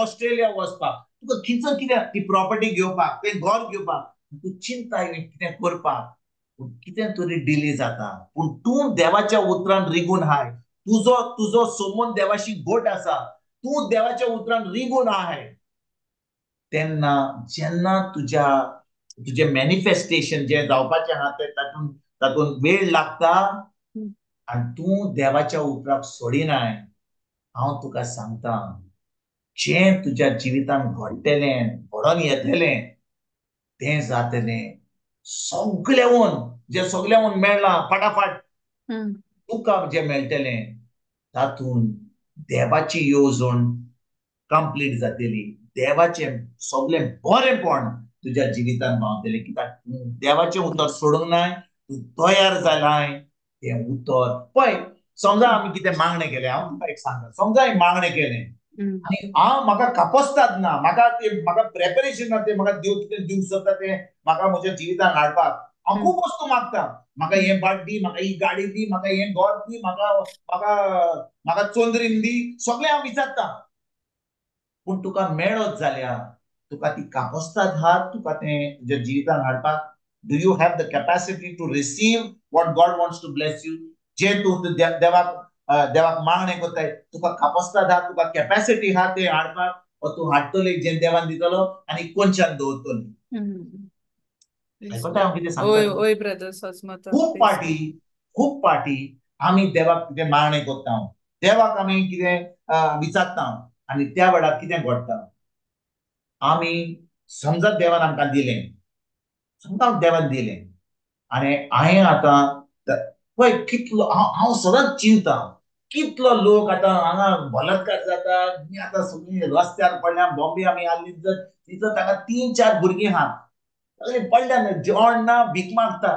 ऑस्ट्रेलिया वचपाक, तुका खंयचो कितें ती प्रॉपर्टी घेवपाक, तें घर घेवपाक, तूं चिंता कितें करपाक, पूण कितें तरी डिले जाता. पूण तूं देवाच्या उतरान रिगून आहाय, तुजो तुजो संबंद देवाशी घट आसा, तूं देवाच्या उतरान रिगून आहाय, तेन्ना जेन्ना तुज्या तुजें मॅनिफेस्टेशन जें जावपाचें आहा तें तातूंत तातूंत वेळ लागता, आनी तूं देवाच्या उतराक सोडिनाय. हांव तुका सांगता, जें तुज्या जिवितान घडटलें, घडोवन येतलें तें जातलें. सगळ्यावन जें सगळ्यावन मेळ्ळां फाटाफाट तुका जें मेळटलें तातूंत देवाची येवजण कंप्लीट जातली, देवाचें सगळें बरेंपण तुज्या जिवितान पावतलें. कित्याक तूं देवाचें उतर सोडूंक नाय, तूं तयार जालाय तें उतर. पळय, समजा आमी कितें मागणें केलें, हांव तुका एक सांगता, समजा हांवें मागणें केलें आनी हांव म्हाका कापस्ताद ना, म्हाका तें म्हाका प्रेपरेशन ना, तें म्हाका देव कितें दिवंक सोदता तें म्हाका म्हज्या जिवितान हाडपाक, हांव खूब वस्तू मागता, म्हाका हें भाट दी, म्हाका ही गाडी दी, म्हाका हें घर दी, म्हाका म्हाका म्हाका चोंद्रीन दी, सगळें हांव विचारता. पूण तुका मेळत जाल्यार तुका ती कापस्ताद आहा, तुका तें तुज्या जिवितान हाडपाक, do you have the capacity to receive what God wants to bless you? जें तूं देवाक देवाक मागणें करताय, तुका कापस्ताद आहा, तुका कॅपॅसिटी आहा तें हाडपाक, वो तूं हाडटली जें देवान दितलो आनी कोनशान दवरतली. आयकता हांव कितें सांगता? खूब पाटी खूब पाटी आमी देवाक कितें मागणें करता, देवाक आमी कितें विचारता, आनी त्या वेळार कितें घडटा, आमी समजा देवान आमकां दिलें, समजा देवान दिलें, आनी हांवें आतां पळय कितलो हांव सदांच चिंता, कितलो लोक आतां हांगा बलात्कार जाता, आतां सगळीं रस्त्यार पडल्या. बॉम्बे आमी आसली तितून तांकां 3-4 भुरगीं आहा, सगळीं पडल्या, जेवण ना, भीक मागता.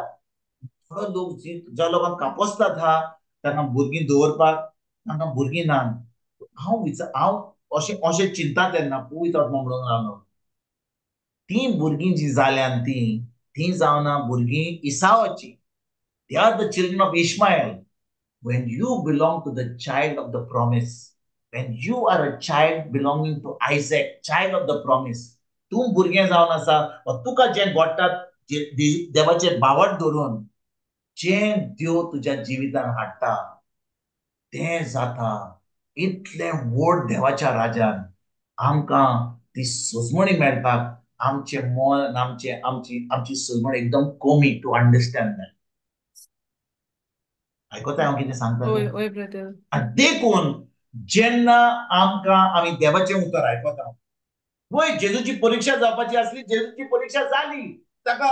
थोडो लोक ज्या लोकांक कापस्ताद आहा तांकां भुरगीं दवरपाक, तांकां भुरगीं ना. हांव हांव अशें अशें चिंता तेन्ना पवित्र आत्मो म्हणूंक लागलो, तीं भुरगीं जीं जाल्यान तीं तीं जावना भुरगीं इसावाचीं. They are the children of Ishmael. When you belong to the child of the promise, when you are a child belonging to Isaac, child of the promise, तूं भुरगें जावन आसा, तुका जें घडटा देवाचेर बावट धरून जें देव तुज्या जिवितान हाडटा तें जाता. इतलें व्हड देवाच्या राजान आमकां ती सजमणी मेळपाक आमचें मन, आमचें आमची आमची सजमणी एकदम कमी टू अंडरस्टँड that. आयकता हांव कितें सांगता? आनी देखून जेन्ना आमकां आमी देवाचें उतर आयकता, वय जेजूची परिक्षा जावपाची आसली, जेजूची परिक्षा जाली, ताका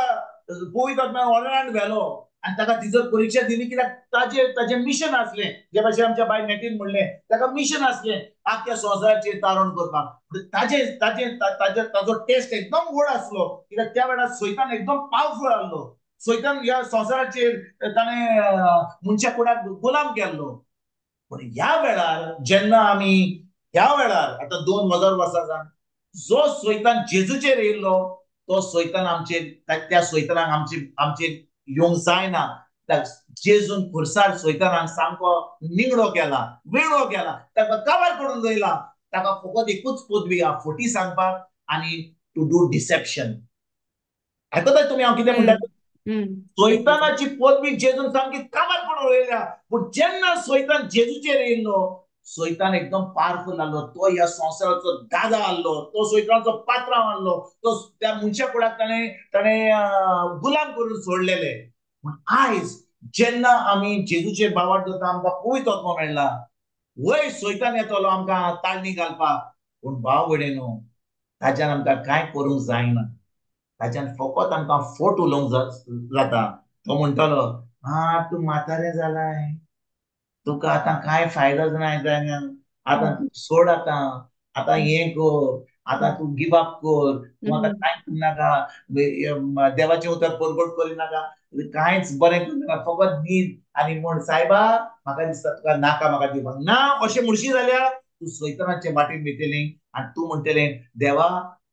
पवित्र आत्म्यान वरण्यान व्हेलो आनी ताका तिचो परिक्षा दिली, कित्याक ताजे ताजें मिशन आसलें. जे भाशेन आमच्या बाय नेटीन म्हणलें, ताका मिशन आसलें आख्ख्या संवसाराचेर तारण करपाक. ताजे ताजे ताजे ताजो टेस्ट एकदम व्हड आसलो, कित्याक त्या वेळार सैतान एकदम पावरफूल आसलो. सैतान ह्या संवसाराचेर ताणें मनशा कुडाक गुलाम केल्लो. पूण ह्या वेळार जेन्ना आमी ह्या वेळार आतां 2000 वर्सां जावन जो सैतान जेजूचेर येयल्लो तो सैतान आमचेर, त्या सैतानाक आमचेर येवंक जायना. जेजून खुर्सार सैतानाक सामको निंगडो केला, वेगळो केला, ताका काबार करून दवरला. ताका फकत एकूच पदवी आहा, फटी सांगपाक आनी टू do deception. आयकता तुमी हांव कितें म्हणटा? सैतानाची पदवी जेजून सामकी काबार करून उडयल्या. पूण जेन्ना सैतान जेजूचेर येयल्लो, सैतान एकदम पावरफूल आहलो. तो ह्या संवसाराचो दादा आहलो, तो सैतानाचो पात्रांव आहलो, तो त्या मनशा कुडाक ताणें ताणें गुलाम करून सोडलेले. पूण आयज जेन्ना आमी जेजूचेर बावाट दवरता, आमकां पवित्र आत्मो मेळ्ळा. वय सैतान येतलो आमकां ताळणी घालपाक, पूण भाव भयणीनो ताज्यान आमकां कांय करूंक जायना. ताज्यान फकत आमकां फट उलोवंक जाता. तो म्हणटलो, हा तूं म्हातारें जालाय, तुका आतां कांय फायदो ना जायना, आतां तूं सोड, आतां आतां हें कर, आतां तूं गिव अप कर, तूं आतां कांय करनाका, देवाचें उतर परगट करिनाका, कांयच बरें करनाका, फकत न्हीद आनी म्हण सायबा म्हाका दिसता तुका नाका, म्हाका दिवपाक ना. अशें म्हणशी जाल्यार तूं सैतानाचे वाटेन वयतलें आनी तूं म्हणटलें, देवा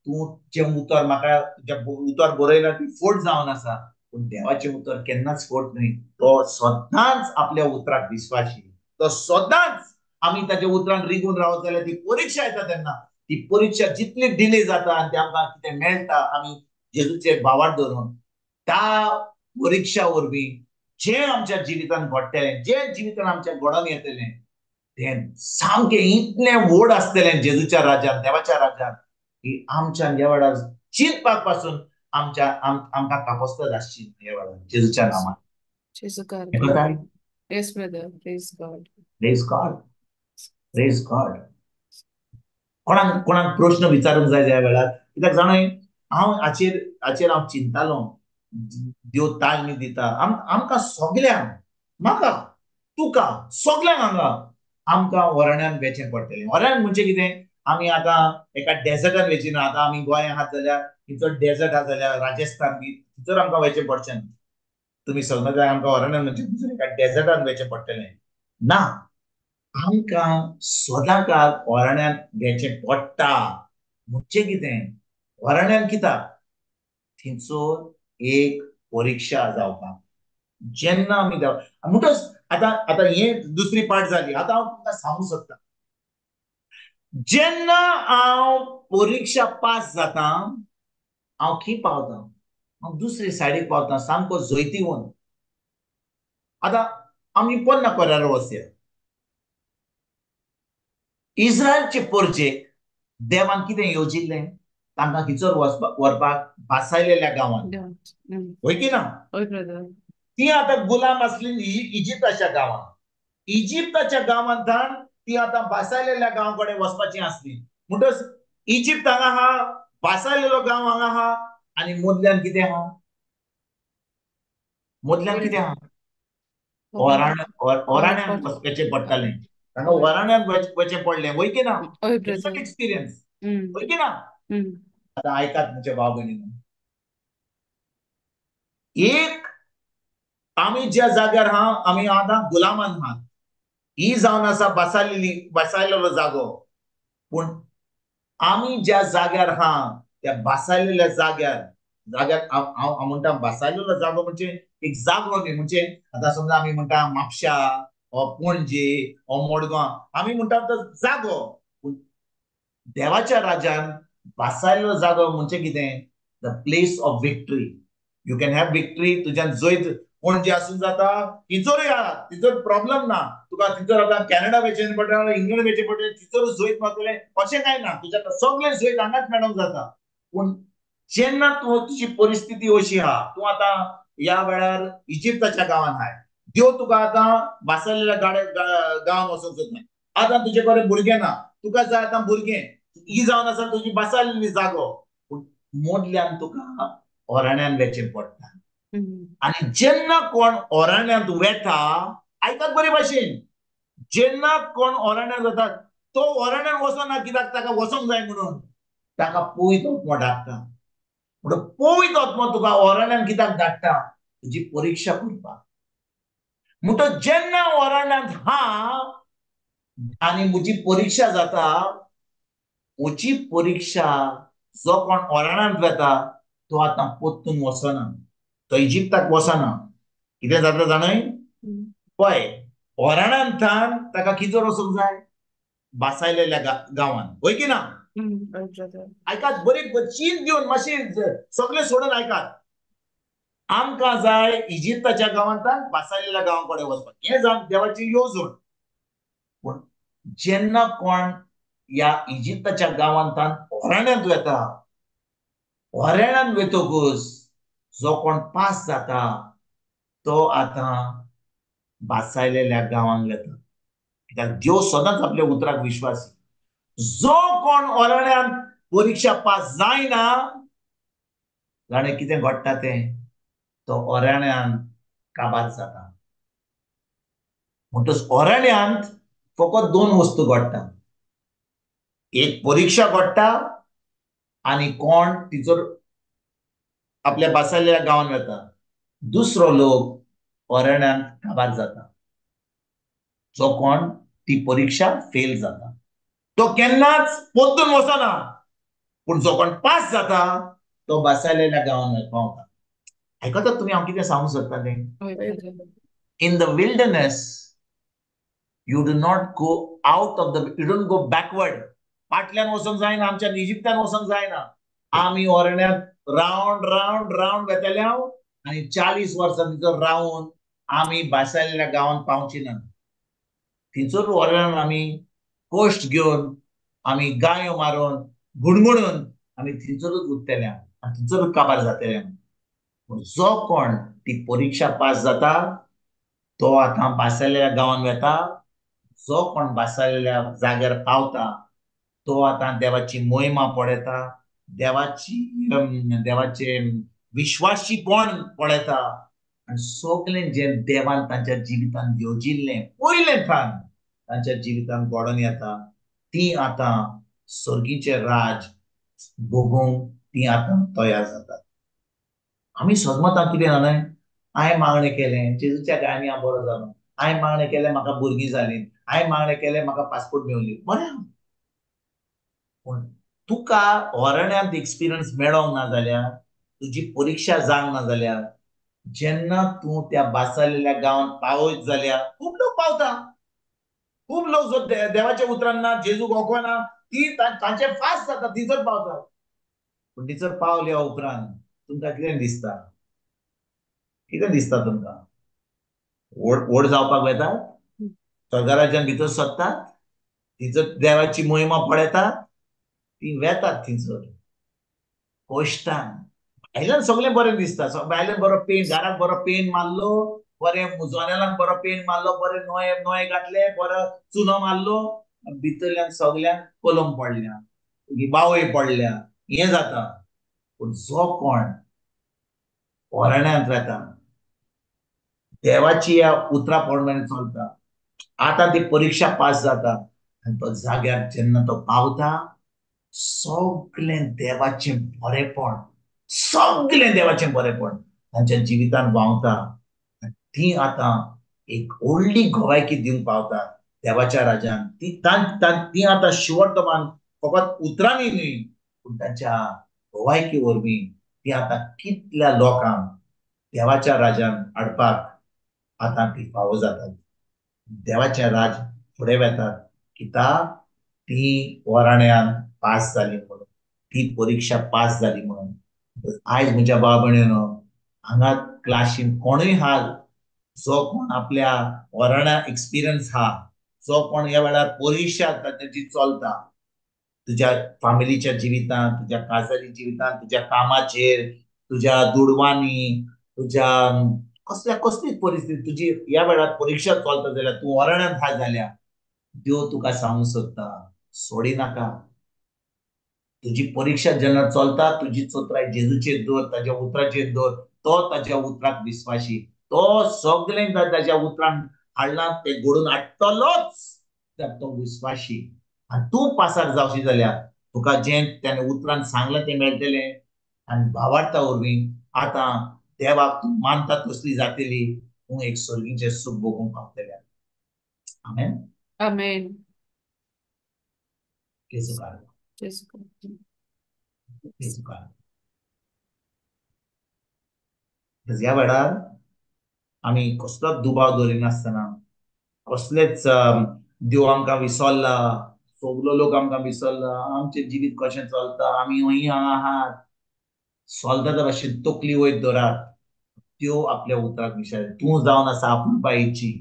तूं जें उतर म्हाका जें उतर बरयलां ती फट जावन आसा. पूण देवाचें उतर केन्नाच फट न्हय. तो सदांच आपल्या उतराक विस्वाशी, तो सदांच आमी ताच्या उतरान रिगून रावत जाल्यार ती परिक्षा येता तेन्ना ती परिक्षा जितली डिले जाता आनी ते आमकां कितें मेळटा आमी जेजूचेर भावार्थ धरून, त्या परिक्षा वरवीं जें आमच्या जिवितान घडटलें, जें जिवितान आमच्या घडोवन येतलें तें सामकें इतलें व्हड आसतलें जेजूच्या राज्यान, देवाच्या राज्यान, की आमच्या ह्या वेळार चिंतपाक पासून आमच्या आमकां कापस्ताद आसची ह्या वेळार जेजूच्या नांवान. Yes, brother. Praise God. Praise God. Praise God. कोणाक कोणाक प्रश्न विचारूंक जाय ह्या वेळार? कित्याक जाणा, हांव हाचेर हाचेर हांव चिंतालो. देव ताळणी दिता आमकां सगल्यांक, म्हाका तुका सगल्यांक हांगा आमकां वरण्यान वेचें पडटलें. वरण्यान म्हणजे कितें? आमी आतां एका डेजर्टान वेची ना. आतां आमी गोंया आहात जाल्यार थंयसर डेजर्ट आहा जाल्यार राजस्थान बी थंयसर आमकां वयचें पडचें ना. तुमी सगळें जाय आमकां वरण्यान म्हणजे थंयसर एका डेजर्टान वयचें पडटलें ना. आमकां सदांकाळ वरण्यान वेचें पडटा. म्हणजे कितें? वरण्यान कित्याक? थंयसर एक परिक्षा जावपाक. जेन्ना आमी देव म्हणटच आतां आतां हें दुसरी पार्ट जाली. आतां हांव तुमकां सांगूंक सोदता, जेन्ना हांव परिक्षा पास जाता, हांव खंय पावता? हांव दुसरे सायडीक पावता, सामको जैतिवंत. आतां आमी पोन्ना कोरार वचया. इस्रायलचे परजेक देवान कितें येवजिल्लें? तांकां खंयसर व्हरपाक? भासायलेल्या गांवांत. हय की ना? ती आतां गुलाम आसली इजिप्ताच्या गांवांत. इजिप्ताच्या गांवांत ती आतां भासायलेल्या गांव कडेन वचपाची आसली. म्हणटच इजिप्त हांगा आहा, भासायलेलो गांव हांगा आहा, आनी मदल्यान कितें आहा? मदल्यान कितें आहा? वराण्यान वचपाचें पडटालें तांकां. वराण्यान वचचें पडलें. वय की ना? एक्सपिरियन्स. वय की ना? आतां आयकात म्हज्या भाव भयणीनो, एक आमी ज्या जाग्यार आहा, आमी आतां गुलामान आहात. ही जावन आसा बसायलेलो जागो. पूण आमी ज्या जाग्यार आहा त्या भासायलेल्या जाग्यार जाग्यार हांव म्हणटा भासायलेलो जागो म्हणजे एक जागो न्ही. म्हणजे आतां समजा आमी म्हणटा म्हापशा ओ पणजे ओ मडगांव, आमी म्हणटा तो जागो. पूण देवाच्या राज्यान भासायलेलो जागो म्हणजे कितें? The place of victory. You can have victory. तुज्यान जैत पणजे आसून जाता, थंयसरूय आहा, थंयसर प्रॉब्लम ना तुका. थंयसर आतां कॅनडा वचचें पडटा, इंग्लंड वचचें पडटा, थंयसर जैत मारतलें अशें कांय ना. तुज्या सगळें जैत हांगाच मेळोंक जाता. पूण जेन्ना तूं तुजी परिस्थिती अशी आहा, तूं आतां ह्या वेळार इजिप्ताच्या गांवांत आहाय, देव तुका आतां भासायलेल्या गांवांत वचूंक सोदना. आतां तुजे कडेन भुरगें ना, तुका जाय आतां भुरगें. ही जावन आसा तुजी भासायलेली जागो. पूण मदल्यान तुका वरण्यान वचचें पडटा. आनी जेन्ना कोण ओरण्यांत वेता, आयकात बरे भाशेन, जेन्ना कोण ओरण्यांत वता तो ओरण्यांत वचना कित्याक ताका वचोंक जाय म्हणून, ताका पवित्र आत्मो धाडटा. म्हणून पवित्र आत्मो तुका ओरण्यांत कित्याक धाडटा? तुजी परिक्षा करपाक. म्हणटच जेन्ना ओरण्यांत हा आनी म्हजी परिक्षा जाता, म्हजी परिक्षा जो कोण ओरण्यांत वेता तो आतां परतून वचना, तो इजिप्ताक वचना. कितें जाता जाणय? पळय, ओरण्यांतल्यान ताका कितें वचूंक जाय? बासायलेल्या गांवान, हय की ना? आयकात बरी चीन घेवन मातशी सगळें सोडून आयकात. आमकां जाय इजिप्ताच्या गांवांतल्यान बासायलेल्या गांवा कडेन वचपाक, हें जावन देवाची येवजण. पूण जेन्ना कोण ह्या इजिप्ताच्या गांवांतल्यान ओरण्यांत वेता, ओरण्यांत वेतकूच जो कोण पास जाता तो आतां बासायलेल्या गांवांत वेता. कित्याक देव सदांच आपल्या उतराक विश्वासी. जो कोण ओरण्यांत परिक्षा पास जायना जाणें कितें घडटा तें, तो ओरण्यांत काबार जाता. म्हणटच ओरण्यांत फकत दोन वस्तू घडटा, एक परिक्षा घडटा आनी कोण तिचो आपल्या बासायलेल्या गांवांत वेता, दुसरो लोक ओरण्यांत काबार जाता. जो कोण ती परिक्षा फेल जाता तो केन्नाच परतून वचना, पूण जो कोण पास जाता तो बासायलेल्या गांवांत पावता. आयकतात तुमी हांव कितें सांगूंक सोदता तें? In the wilderness you do not go out of the, you don't go backward. फाटल्यान वचोंक जायना, आमच्या इजिप्तान वचोंक जायना. आमी ओरण्यांत रावंड रावंड रावंड वेतले आनी 40 वर्सां भितर रावन आमी बासायलेल्या गांवांत पावची ना. थंयसर ओरण्यान आमी कश्ट घेवन, आमी गायो मारून गुणगुणून आमी थंयसरूच उरतले आनी थंयसरूच काबार जातले. पूण जो कोण ती परिक्षा पास जाता तो आतां बासायलेल्या गांवांत वेता. जो कोण बासायलेल्या जाग्यार पावता तो आतां देवाची मोहिमा पळयता, देवाची देवाचे विश्वासीपण पळयता आनी सगळें जें देवान तांच्या जिवितान योजिल्लें पयलें थान तांच्या जिवितान घडोवन येता, ती आतां सर्गीचें राज भोगूंक ती आतां तयार जातात. आमी सदमतां कितें जाणा, हांवें मागणें केलें जेजूच्या गायांनी हांव बरो जालो, हांवें मागणें केलें म्हाका भुरगीं जालीं, हांवें मागणें केलें म्हाका पासपोर्ट मेवली, बरें. पूण तुका ओरण्यांत एक्सपिरियन्स मेळोंक ना जाल्यार, तुजी परिक्षा जावंक ना जाल्यार, जेन्ना तूं त्या बासायलेल्या गांवांत पावयत जाल्यार खूब लोक पावता, खूब लोक जो देवाच्या उतरान ना, जेजूक वळखना, ती तांचे फास्ट जाता, थंयसर पावता. पूण थंयसर पावल्या उपरांत तुमकां कितें दिसता? कितें दिसता तुमकां? व्हड व्हड जावपाक वेतात, स्वर्गराज्यान भितर सरतात, थंयसर देवाची मोहिमा पळयतात, ती वेतात थंयसर कश्टान. भायल्यान सगळें बरें दिसता, भायल्यान बरो पेंट, घराक बरो पेंट मारलो, बरें जनेलांक बरो पेंट मारलो, बरें नोये नोये घातले, बरो चुनो मारलो, भितरल्यान सगळ्यांक कलम पडल्या, बावय पडल्या, हें जाता. पूण जो कोण ओरण्यांत वेता, देवाची ह्या उतरा प्रमाणे चलता, आतां ती परिक्षा पास जाता आनी तो जाग्यार जेन्ना तो पावता, सगळें देवाचें बरेपण, सगळें देवाचें बरेपण तांच्या जिवितान व्हांवता. ती आतां एक व्हडली गवायकी दिवंक पावता देवाच्या राजान. ती ती आतां शिवटमान फकत उतरांनी न्हय, पूण तांच्या गवायकी वरवीं ती आतां कितल्या लोकांक देवाच्या राजान हाडपाक आतां ती फावो जातात. देवाचें राज फुडें वेतात कित्याक ती ओरण्यान पास जाली म्हणून, ती परिक्षा पास जाली म्हणून. आयज म्हज्या भाव भयणीनो, हांगा क्लासीन कोणूय हा जो कोण आपल्या ओरण्या एक्सपिरियन्स हा, जो कोण ह्या वेळार परिक्षा ताची चलता, तुज्या फामिलीच्या जिवितांत, तुज्या काजारी जिवितांत, तुज्या कामाचेर, तुज्या दुडवांनी, तुज्या कसल्या कसलीच परिस्थिती तुजी ह्या वेळार परिक्षा चलता जाल्यार, तूं ओरण्यांत हा जाल्यार देव तुका सांगूंक सोदता, सोडी नाका. तुजी परिक्षा जेन्ना चलता तुजी चत्राय जेजूचेर दवर, ताज्या उतराचेर दवर, तो ताज्या उतराक विस्वाशी, तो सगळें ताज्या उतरान हाडलां तें घडून हाडटलोच, तर तो विस्वाशी. आनी तूं पासार जावशी जाल्यार तुका जें त्याने उतरान सांगलां तें मेळटलें. आनी भावार्था वरवीं आतां देवाक तूं मानता तसली जातली, तूं एक सर्गीचें सूख भोगूंक पावतलें. आमेन. आमेन. जेजू ह्या वेळार आमी कसलोच दुबाव दवरिनासतना, कसलेच देव आमकां विसरला, सगलो लोक आमकां विसरला, आमचें जिवीत कशें चलता, आमी हय हांगा आहात, चलता तर अशें तकली वयर दवरात. त्यो आपल्या उतराक विचार. तूं जावन आसा आपुरबायेची,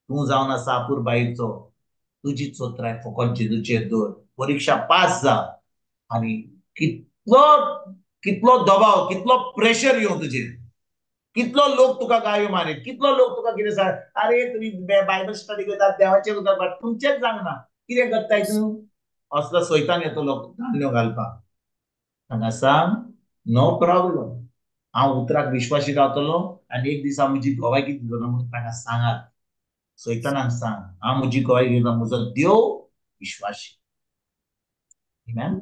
तूं जावन आसा आपुरबायेचो, तुजी चोत्राय फकत जेजूचेर दवर, परिक्षा पास जा. आनी कितलो कितलो दबाव, कितलो प्रेशर येवं तुजेर, कितलो लोक तुका गायो मारे, कितलो लोक तुका कितें सांग, अरे तुमी बायबल स्टडी करतात, देवाचें उतर तुमचेच जावना, कितें करताय तूं, असलो सोयतान येतो लोक धान्य घालपाक. तांकां सांग नो प्रॉब्लम, हांव उतराक विश्वासी रावतलो आनी एक दीस हांव म्हजी गवायकी दितलो म्हणून तांकां सांगात. सैतानाक सांग हांव म्हजी गवायकी दिता, म्हजो देव विश्वासी. Amen?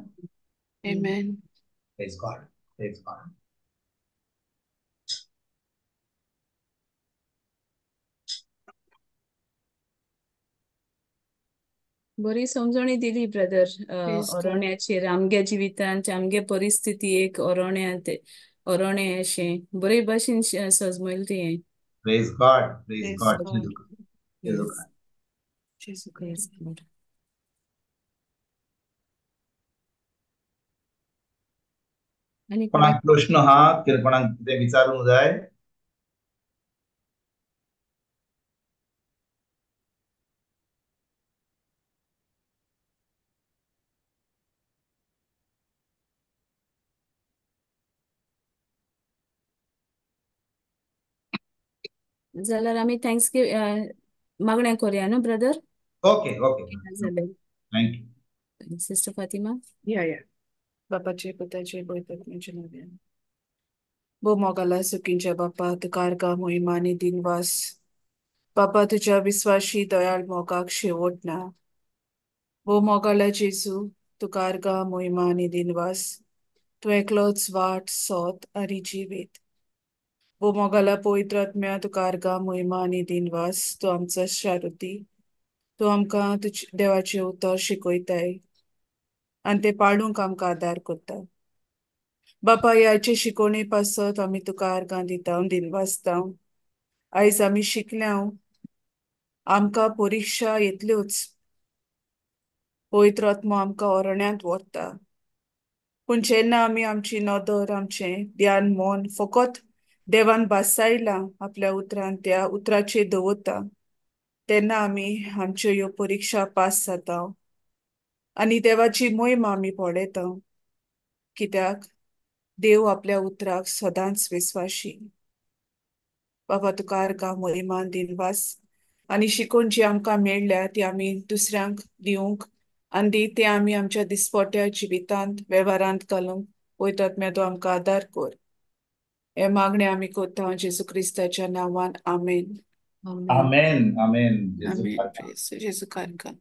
Amen. Praise God. Praise God. बरी समजणी दिली ब्रदर. ओरोण्याचेर आमगे जिवितांत आमगे परिस्थिती एक ओरोण्यांत ओरोणे अशें बरे भाशेन सजमयलें तुवें. Praise God. Praise God. Praise God. आनी कोणाक प्रश्न आहा, कोणाक कितें विचारूंक जाय? जाल्यार आमी thanks मागण्या करूया न्हू brother? Okay okay, thank you. Sister Fatima. या या. बापाचे पुताचे पवित्र आत्म्याच्या नांवान. भो मोगाला सुखींच्या बापा, तुका आर्गां मोहिमा आनी दिनवास. बापा तुज्या विस्वाशी दयाळ मोगाक शेवट ना. भो मोगाला जेजू, तुका आर्गां मोहिमा आनी दिनवास. तूं एकलोच वाट, सोत आनी जिवीत. भो मोगाला पवित्र आत्म्या, तुका आर्गां मोहिमा आनी दिनवास. तूं आमचो शारुती, तूं आमकां तुजे देवाचें उतर शिकयताय आनी तें पाळूंक आमकां आदार करता. बापा ह्याचे शिकोवणे पासत आमी तुका आर्गां दिता, दिनवासता. आयज आमी शिकल्या, आमकां परिक्षा येतल्योच, पवित्र आत्मो आमकां ओरण्यांत व्हरता, पूण जेन्ना आमी आमची नदर, आमचें ध्यान, मन फकत देवान भासायलां आपल्या उतरान, त्या उतराचेर दवरता, तेन्ना आमी आमच्यो ह्यो परिक्षा पास जाता आनी देवाची मोहिमा आमी पळयता. कित्याक देव आपल्या उतराक सदांच विस्वाशी. बाबा तुका आर्गां मोहिमा दिनवास. आनी शिकोवन जी आमकां मेळ्ळ्या ती आमी दुसऱ्यांक दिवंक आनी ते आमी आमच्या दिसपट्या जिवितांत वेव्हारांत घालूंक पवित्र आत्म्या तूं आमकां आदार कर. हे मागणें आमी करता जेजू क्रिस्ताच्या नांवान. आमेन. आमेन. आमेन. आमेन. जेजू कारका.